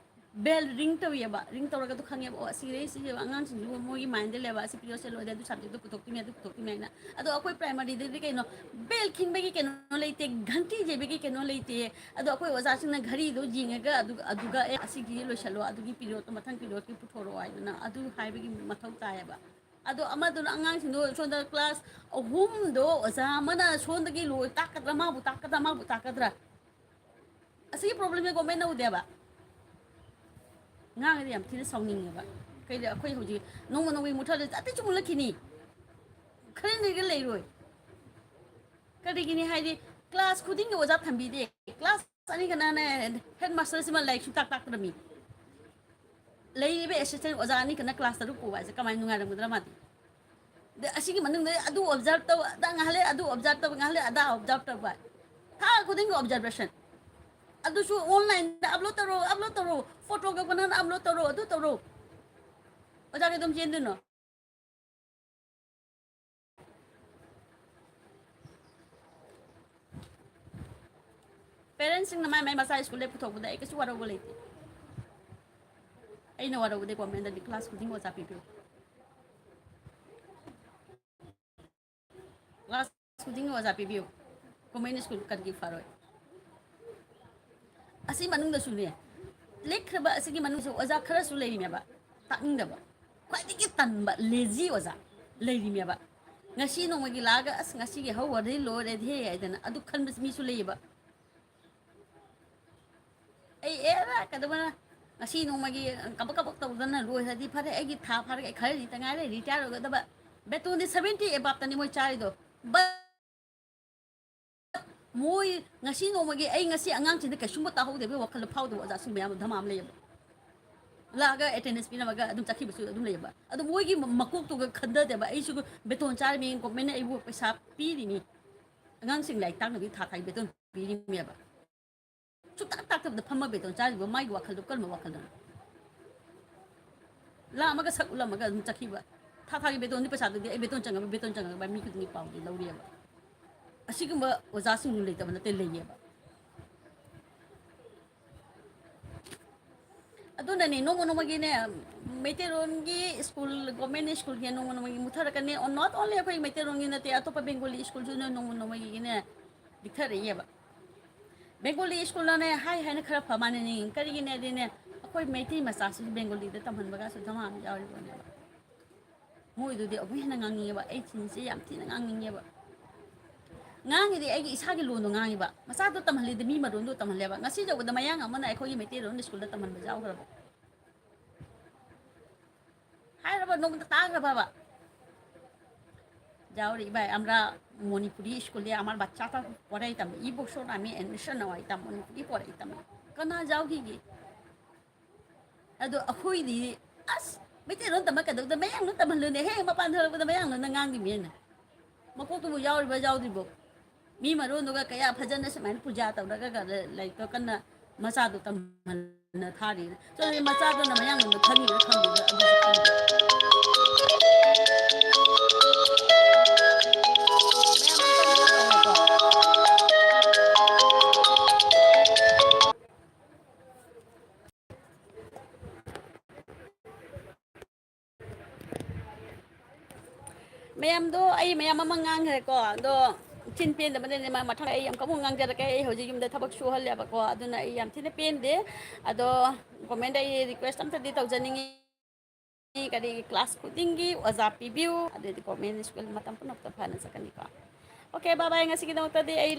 ꯕꯦꯜ ꯔꯤꯡ ꯇꯧꯏꯌꯦꯕ, ꯔꯤꯡ ꯇꯧꯔꯒ ꯑꯗꯨ ꯈꯪꯉꯦꯕ, "ꯑꯣ, ꯑꯁꯤꯗꯩ ꯁꯤꯁꯦ ꯑꯉꯥꯡꯁꯤꯡꯁꯤꯕꯨ ꯃꯣꯏꯒꯤ ꯃꯥꯏꯟꯗ ꯂꯩꯕ, ꯑꯁꯤ ꯄꯤꯔꯤꯌꯗꯁꯦ ꯂꯣꯏꯔꯗꯤ ꯑꯗꯨ ꯁꯕꯖꯦꯛꯇꯣ ꯄꯨꯊꯣꯛꯇꯣꯏꯅꯦ, ꯑꯗꯨ ꯄꯨꯊꯣꯛꯇꯣꯏꯅꯦ" ꯍꯥꯏꯅ꯫ ꯑꯗꯣ ꯑꯩꯈꯣꯏ ꯄ꯭ꯔꯥꯏꯃꯔꯤꯗꯗꯤ ꯀꯩꯅꯣ, ꯕꯦꯜ ꯈꯤꯡꯕꯒꯤ ꯀꯩꯅꯣ ꯂꯩꯇꯦ, ꯘꯟꯇꯤ ꯌꯩꯕꯒꯤ ꯀꯩꯅꯣ ꯂꯩꯇꯦ꯫ ꯑꯗꯣ ꯑꯩꯈꯣꯏ ꯑꯣꯖꯥꯁꯤꯡꯅ ꯘꯔꯤꯗꯣ ꯌꯦꯡꯉꯒ ꯑꯗꯨ-, ꯑꯗꯨꯒ, "ꯑꯦ, ꯑꯁꯤꯒꯤ ꯂꯣꯏꯁꯜꯂꯣ, ꯑꯗꯨꯒꯤ ꯄꯤꯔꯤꯌꯗꯇꯣ ꯃꯊꯪ ꯄꯤꯔꯤꯌꯗꯀꯤ ꯄꯨꯊꯣꯔꯛꯑꯣ" ꯍꯥꯏꯗꯅ ꯑꯗꯨ ꯍꯥꯏꯕꯒꯤ ꯃꯊꯧ ꯇꯥꯏꯌꯦꯕ꯫ ꯑꯗꯣ ꯑꯃꯗꯨꯅ ꯑꯉꯥꯡꯁꯤꯡꯗꯣ ꯁꯣꯝꯗ ꯀ꯭ꯂꯥꯁ ꯑꯍꯨꯝꯗꯣ ꯑꯣꯖꯥ ꯑꯃꯅ ꯁꯣꯝꯗꯒꯤ ꯂꯣꯏ ꯇꯥꯛꯀꯗ꯭ꯔꯥ, ꯃꯥꯕꯨ ꯇꯥꯛꯀꯗ꯭ꯔꯥ, ꯃꯥꯕꯨ ꯇꯥꯛꯀꯗ꯭ꯔꯥ? ꯑꯁꯤꯒꯤ ꯄ꯭ꯔꯣꯕ꯭ꯂꯦꯝꯁꯦ ꯒꯣꯔꯃꯦꯟꯅ ꯎꯗꯦꯕ꯫ ꯉꯥꯡꯉꯗꯤ ꯌꯥꯝ ꯊꯤꯅ ꯁꯥꯎꯅꯤꯡꯉꯦꯕ꯫ ꯀꯩꯗꯤ ꯑꯩꯈꯣꯏ ꯍꯧꯖꯤꯛ ꯅꯣꯡꯃ ꯅꯣꯡꯃꯒꯤ ꯃꯨꯠꯊꯠꯂꯗꯤ ꯑꯇꯩꯁꯨ ꯃꯨꯠꯂꯛꯈꯤꯅꯤ꯫ ꯈꯔ ꯂꯩꯔꯒ ꯂꯩꯔꯣꯏ꯫ ꯀꯔꯤꯒꯤꯅꯤ ꯍꯥꯏꯗꯤ ꯀ꯭ꯂꯥꯁ ꯈꯨꯗꯤꯡꯒꯤ ꯑꯣꯖꯥ ꯊꯝꯕꯤꯗꯦ꯫ ꯀ꯭ꯂꯥꯁ ꯑꯅꯤ ꯈꯛꯅꯅꯦ ꯍꯦꯗ ꯃꯥꯁꯇꯔꯁꯤꯃ ꯂꯥꯏꯔꯤꯛ ꯁꯨꯡꯇꯥꯛ ꯇꯥꯛꯇ꯭ꯔꯃꯤ꯫ ꯂꯩꯔꯤꯕ ꯑꯦꯁꯤꯁꯇꯦꯟ ꯑꯣꯖꯥ ꯑꯅꯤ ꯈꯛꯅ ꯀ꯭ꯂꯥꯁ ꯇꯔꯨꯛ ꯄꯨꯕ ꯍꯥꯏꯁꯦ ꯀꯃꯥꯏꯅ ꯅꯨꯡꯉꯥꯏꯔꯝꯒꯗ꯭ꯔꯥ ꯃꯥꯗꯤ? ꯑꯗ ꯑꯁꯤꯒꯤ ꯃꯅꯨꯡꯗ ꯑꯗꯨ ꯑꯣꯕꯖꯥꯔꯕ ꯇꯧ, ꯑꯗꯥ ꯉꯥꯏꯍꯥꯛ ꯂꯩ ꯑꯗꯨ ꯑꯣꯕꯖꯥꯔꯕ ꯇꯧꯕ, ꯉꯥꯏꯍꯥꯛ ꯂꯩ ꯑꯗꯥ ꯑꯣꯕꯖꯥꯔꯕ ꯇꯧꯕ꯫ ꯊꯥ ꯈꯨꯗꯤꯡꯒꯤ ꯑꯣꯕꯖꯥꯔꯕꯦꯁꯟ꯫ ꯑꯗꯨꯁꯨ ꯑꯣꯟꯂꯥꯏꯟꯗ ꯑꯞꯂꯣꯗ ꯇꯧꯔꯣ, ꯑꯞꯂꯣꯗ ꯇꯧꯔꯣ, ꯐꯣꯇꯣ ꯀꯥꯞꯄ ꯅꯪꯅ ꯑꯞꯂꯣꯗ ꯇꯧꯔꯣ, ꯑꯗꯨ ꯇꯧꯔꯣ꯫ ꯑꯣꯖꯥ ꯀꯩꯗꯧ ꯆꯦꯟꯗꯣꯏꯅꯣ? ꯄꯦꯔꯦꯟꯁꯁꯤꯡꯅ ꯃꯥꯏ ꯃꯥꯏ ꯃꯆꯥ ꯁ꯭ꯀꯨꯜꯗ ꯄꯨꯊꯣꯛꯄꯗ ꯑꯩ ꯀꯩꯁꯨ ꯋꯥꯔꯧꯕ ꯂꯩꯇꯦ꯫ ꯑꯩꯅ ꯋꯥꯔꯧꯕꯗꯤ ꯒꯣꯔꯃꯦꯟꯗꯗꯤ ꯀ꯭ꯂꯥꯁ ꯈꯨꯗꯤꯡ ꯑꯣꯖꯥ ꯄꯤꯕꯤꯌꯨ꯫ ꯀ꯭ꯂꯥꯁ ꯈꯨꯗꯤꯡꯒꯤ ꯑꯣꯖꯥ ꯄꯤꯕꯤꯌꯨ꯫ ꯒꯣꯔꯃꯦꯟ ꯁ꯭ꯀꯨꯜ ꯀꯔꯤꯒꯤ ꯐꯔꯣꯏ? ꯑꯁꯤ ꯃꯅꯨꯡꯗꯁꯨꯅꯦ, ꯂꯤꯛꯈ꯭ꯔꯕ ꯑꯁꯤꯒꯤ ꯃꯅꯨꯡꯗꯁꯨ ꯑꯣꯖꯥ ꯈꯔꯁꯨ ꯂꯩꯔꯤꯅꯦꯕ, ꯇꯥꯛꯅꯤꯡꯗꯕ, ꯈ꯭ꯋꯥꯏꯗꯒꯤ ꯇꯟꯕ, ꯂꯦꯖꯤ ꯑꯣꯖꯥ ꯂꯩꯔꯤꯅꯦꯕ꯫ ꯉꯁꯤ ꯅꯣꯡꯃꯒꯤ ꯂꯥꯛꯑꯒ, "ꯑꯁ, ꯉꯁꯤꯒꯤ ꯍꯧꯔꯗꯤ ꯂꯣꯏꯔꯦꯗꯦ" ꯍꯥꯏꯗꯅ ꯑꯗꯨ ꯈꯟꯕ ꯃꯤꯁꯨ ꯂꯩꯌꯦꯕ꯫ ꯑꯩ ꯑꯦꯔꯥ ꯀꯩꯗꯧꯕꯅ ꯉꯁꯤ ꯅꯣꯡꯃꯒꯤ ꯀꯕꯛ ꯀꯕꯛ ꯇꯧꯗꯅ ꯂꯣꯏꯈ꯭ꯔꯗꯤ ꯐꯔꯦ, ꯑꯩꯒꯤ ꯊꯥ ꯐꯥꯔꯒ ꯑꯩ ꯈꯔꯗꯤ ꯇ ꯉꯥꯏꯔꯦ ꯔꯤꯇꯥꯌꯔ ꯑꯣꯏꯒꯗꯕ꯫ ꯕꯦꯇꯣꯟꯗꯤ ꯁꯚꯦꯟꯇꯤ ꯑꯦꯕꯥꯞꯇꯅꯤ ꯃꯣꯏ ꯆꯥꯔꯤꯗꯣ꯫ ꯕꯠ ꯃꯣꯏ ꯉꯁꯤ ꯅꯣꯡꯃꯒꯤ ꯑꯩ ꯉꯁꯤ ꯑꯉꯥꯡꯁꯤꯡꯗ ꯀꯩꯁꯨꯝꯕ ꯇꯥꯍꯧꯗꯦꯕꯒꯤ ꯋꯥꯈꯜꯗ ꯐꯥꯎꯗꯕ ꯑꯣꯖꯥꯁꯤꯡ ꯃꯌꯥꯝ ꯑꯃ ꯙꯃꯥ ꯑꯃ ꯂꯩꯌꯦꯕ꯫ ꯂꯥꯛꯑꯒ ꯑꯦꯇꯦꯟꯗꯦꯟꯁ ꯄꯤꯔꯝꯃꯒ ꯑꯗꯨꯝ ꯆꯠꯈꯤꯕꯁꯨ ꯑꯗꯨꯝ ꯂꯩꯌꯦꯕ꯫ ꯑꯗꯣ ꯃꯣꯏꯒꯤ ꯃꯀꯣꯛꯇꯨꯒ ꯈꯟꯊꯗꯦꯕ, ꯑꯩꯁꯨ ꯕꯦꯇꯣꯟ ꯆꯥꯔꯤꯃꯤ, ꯒꯣꯔꯃꯦꯟꯅ ꯑꯩꯕꯨ ꯄꯩꯁꯥ ꯄꯤꯔꯤꯃꯤ, ꯑꯉꯥꯡꯁꯤꯡ ꯂꯥꯏꯔꯤꯛ ꯇꯥꯛꯅꯕꯒꯤ ꯊꯥ ꯊꯥꯒꯤ ꯕꯦꯇꯣꯟ ꯄꯤꯔꯤꯃꯦꯕ꯫ ꯁꯨꯛꯇꯥꯛ ꯇꯥꯛꯇꯕꯗ ꯐꯝꯃ ꯕꯦꯇꯣꯟ ꯆꯥꯔꯤꯕ ꯃꯥꯒꯤ ꯋꯥꯈꯜꯗꯣ ꯀꯔꯝꯕ ꯋꯥꯈꯜꯗꯅꯣ? ꯂꯥꯛꯑꯝꯃꯒ ꯁꯛ ꯎꯠꯂꯝꯃꯒ ꯑꯗꯨꯝ ꯆꯠꯈꯤꯕ꯫ ꯊꯥ ꯊꯥꯒꯤ ꯕꯦꯇꯣꯟꯗꯤ ꯄꯩꯁꯥꯗꯨꯗꯤ ꯑꯩ ꯕꯦꯇꯣꯟ ꯆꯪꯉꯕ, ꯕꯦꯇꯣꯟ ꯆꯪꯉꯕ ꯃꯤ ꯈꯨꯗꯤꯡꯒꯤ ꯄꯥꯎꯗꯤ ꯂꯧꯔꯤꯑꯕ꯫ ꯑꯁꯤꯒꯨꯝꯕ ꯑꯣꯖꯥꯁꯤꯡ ꯂꯩꯇꯕ ꯅꯠꯇꯦ, ꯂꯩꯌꯦꯕ꯫ ꯑꯗꯨꯅꯅꯦ ꯅꯣꯡꯃ ꯅꯣꯡꯃꯒꯤꯅꯦ ꯃꯩꯇꯩꯔꯣꯟꯒꯤ ꯁ꯭ꯀꯨꯜ, ꯒꯣꯔꯃꯦꯟ ꯁ꯭ꯀꯨꯜꯁꯦ ꯅꯣꯡꯃ ꯅꯣꯡꯃꯒꯤ ꯃꯨꯠꯊꯔꯛꯀꯅꯤ꯫ Not only ꯑꯩꯈꯣꯏ ꯃꯩꯇꯩꯔꯣꯟꯒꯤ ꯅꯠꯇꯦ, ꯑꯇꯣꯞꯄ ꯕꯦꯡꯒꯣꯂꯤ ꯁ꯭ꯀꯨꯜꯁꯨ ꯅꯣꯡꯃ ꯅꯣꯡꯃꯒꯤꯅꯦ ꯄꯤꯛꯊꯔꯛꯏꯑꯕ꯫ ꯕꯦꯡꯒꯣꯂꯤ ꯁ꯭ꯀꯨꯜꯅꯅꯦ ꯍꯥꯏ ꯍꯥꯏꯅ ꯈꯔ ꯐ ꯃꯥꯟꯅꯅꯤ꯫ ꯀꯔꯤꯒꯤꯅꯦꯗꯤꯅꯦ, ꯑꯩꯈꯣꯏ ꯃꯩꯇꯩ ꯃꯆꯥꯁꯤꯁꯨ ꯕꯦꯡꯒꯣꯂꯤꯗ ꯇꯝꯍꯟꯕꯒꯁꯨ ꯙꯃꯥ ꯑꯃ ꯌꯥꯎꯔꯤꯕꯅꯦꯕ꯫ ꯃꯣꯏꯗꯨꯗꯤ ꯑꯃꯨꯛ ꯍꯦꯟꯅ ꯉꯥꯡꯅꯤꯡꯉꯦꯕ꯫ ꯑꯩ ꯆꯤꯟꯁꯦ ꯌꯥꯝ ꯊꯤꯅ ꯉꯥꯡꯅꯤꯡꯉꯦꯕ꯫ ꯉꯥꯡꯉꯤꯗꯤ ꯑꯩꯒꯤ ꯏꯁꯥꯒꯤ ꯂꯣꯟꯗꯣ ꯉꯥꯡꯉꯤꯕ꯫ ꯃꯆꯥꯗꯣ ꯇꯝꯍꯜꯂꯤꯗꯤ ꯃꯤ ꯃꯔꯣꯟꯗꯣ ꯇꯝꯍꯜꯂꯦꯕ꯫ ꯉꯁꯤ ꯌꯧꯕꯗ ꯃꯌꯥꯡ ꯑꯃꯅ ꯑꯩꯈꯣꯏꯒꯤ ꯃꯩꯇꯩꯔꯣꯟ ꯁ꯭ꯀꯨꯜꯗ ꯇꯝꯍꯟꯕ ꯌꯥꯎꯈ꯭ꯔꯕ꯫ ꯍꯥꯏꯔꯕ ꯅꯣꯡꯃꯗ ꯇꯥꯈ꯭ꯔꯕꯕ? যাও রে ভাই, আমরা মণিপুরি স্কুলে আমার বাচ্চাটা পড়াইতাম, এই বছর আমি অ্যাডমিশন নেওয়াইতাম মণিপুরি পড়াইতাম। ꯀꯅꯥ ꯌꯥꯎꯈꯤꯒꯦ? ꯑꯗꯣ ꯑꯩꯈꯣꯏꯗꯤ, ꯑꯁ, ꯃꯩꯇꯩꯂꯣꯟ ꯇꯝꯕ ꯀꯩꯗꯧꯗ ꯃꯌꯥꯡꯂꯣꯟ ꯇꯝꯍꯜꯂꯨꯅꯦ? ꯍꯦꯛ ꯃꯄꯥꯟ ꯊꯣꯛꯂꯛꯄꯗ ꯃꯌꯥꯡꯂꯣꯟꯗ ꯉꯥꯡꯗꯣꯏꯅꯦꯅ꯫ ꯃꯀꯣꯛꯇꯨꯕꯨ ꯌꯥꯎꯔꯤꯕ ꯌꯥꯎꯗ꯭ꯔꯤꯕꯣ? ꯃꯤ ꯃꯔꯣꯟꯗꯨꯒ ꯀꯌꯥ ꯐꯖꯅ ꯁꯨꯃꯥꯏꯅ ꯄꯨꯖꯥ ꯇꯧꯔꯒ ꯂꯥꯏꯔꯤꯛꯇꯣ ꯀꯟꯅ ꯃꯆꯥꯗꯣ ꯇꯝꯍꯟꯅ ꯊꯥꯔꯤ꯫ ꯆꯠꯂꯣꯍꯦ, ꯃꯆꯥꯗꯨꯅ ꯃꯌꯥꯡꯂꯣꯟꯗꯣ ꯈꯪꯉꯤꯕ꯭ꯔꯥ ꯈꯪꯗꯦꯕ꯭ꯔꯥ ꯑꯗꯨꯁꯨ ꯈꯪꯗꯦ꯫ ꯃꯌꯥꯝ ꯑꯝꯇꯪ ꯇꯧꯔꯣꯀꯣ꯫ ꯃꯌꯥꯝꯗꯣ ꯑꯩ ꯃꯌꯥꯝ ꯑꯃ ꯉꯥꯡꯈ꯭ꯔꯦꯀꯣ, ꯑꯗꯣ ꯆꯤꯟ ꯄꯦꯟꯗꯕꯅꯤꯅ ꯃꯥ ꯃꯊꯪ ꯑꯩ ꯑꯃꯨꯛꯀ ꯑꯃꯨꯛ ꯉꯥꯡꯖꯔꯛꯀꯦ꯫ ꯑꯩ ꯍꯧꯖꯤꯛ ꯌꯨꯝꯗ ꯊꯕꯛ ꯁꯨꯍꯜꯂꯦꯕꯀꯣ, ꯑꯗꯨꯅ ꯑꯩ ꯌꯥꯝ ꯊꯤꯅ ꯄꯦꯟꯗꯦ꯫ ꯑꯗꯣ ꯀꯣꯃꯦꯟꯗ ꯑꯩ ꯔꯤꯀ꯭ꯋꯦꯁ ꯑꯝꯇꯗꯤ ꯇꯧꯖꯅꯤꯡꯉꯤ, ꯀꯔꯤ ꯀ꯭ꯂꯥꯁ ꯈꯨꯗꯤꯡꯒꯤ ꯑꯣꯖꯥ ꯄꯤꯕꯤꯌꯨ, ꯑꯗꯨꯗꯤ ꯒꯣꯔꯃꯦꯟ ꯁ꯭ꯀꯨꯜ ꯃꯇꯝ ꯄꯨꯝꯅꯃꯛꯇ ꯐꯅ ꯆꯠꯀꯅꯤꯀꯣ꯫ ꯑꯣꯀꯦ, ꯕꯥꯏ ꯕꯥꯏ꯫ ꯉꯁꯤꯒꯤꯗꯃꯛꯇꯗꯤ ꯑꯩ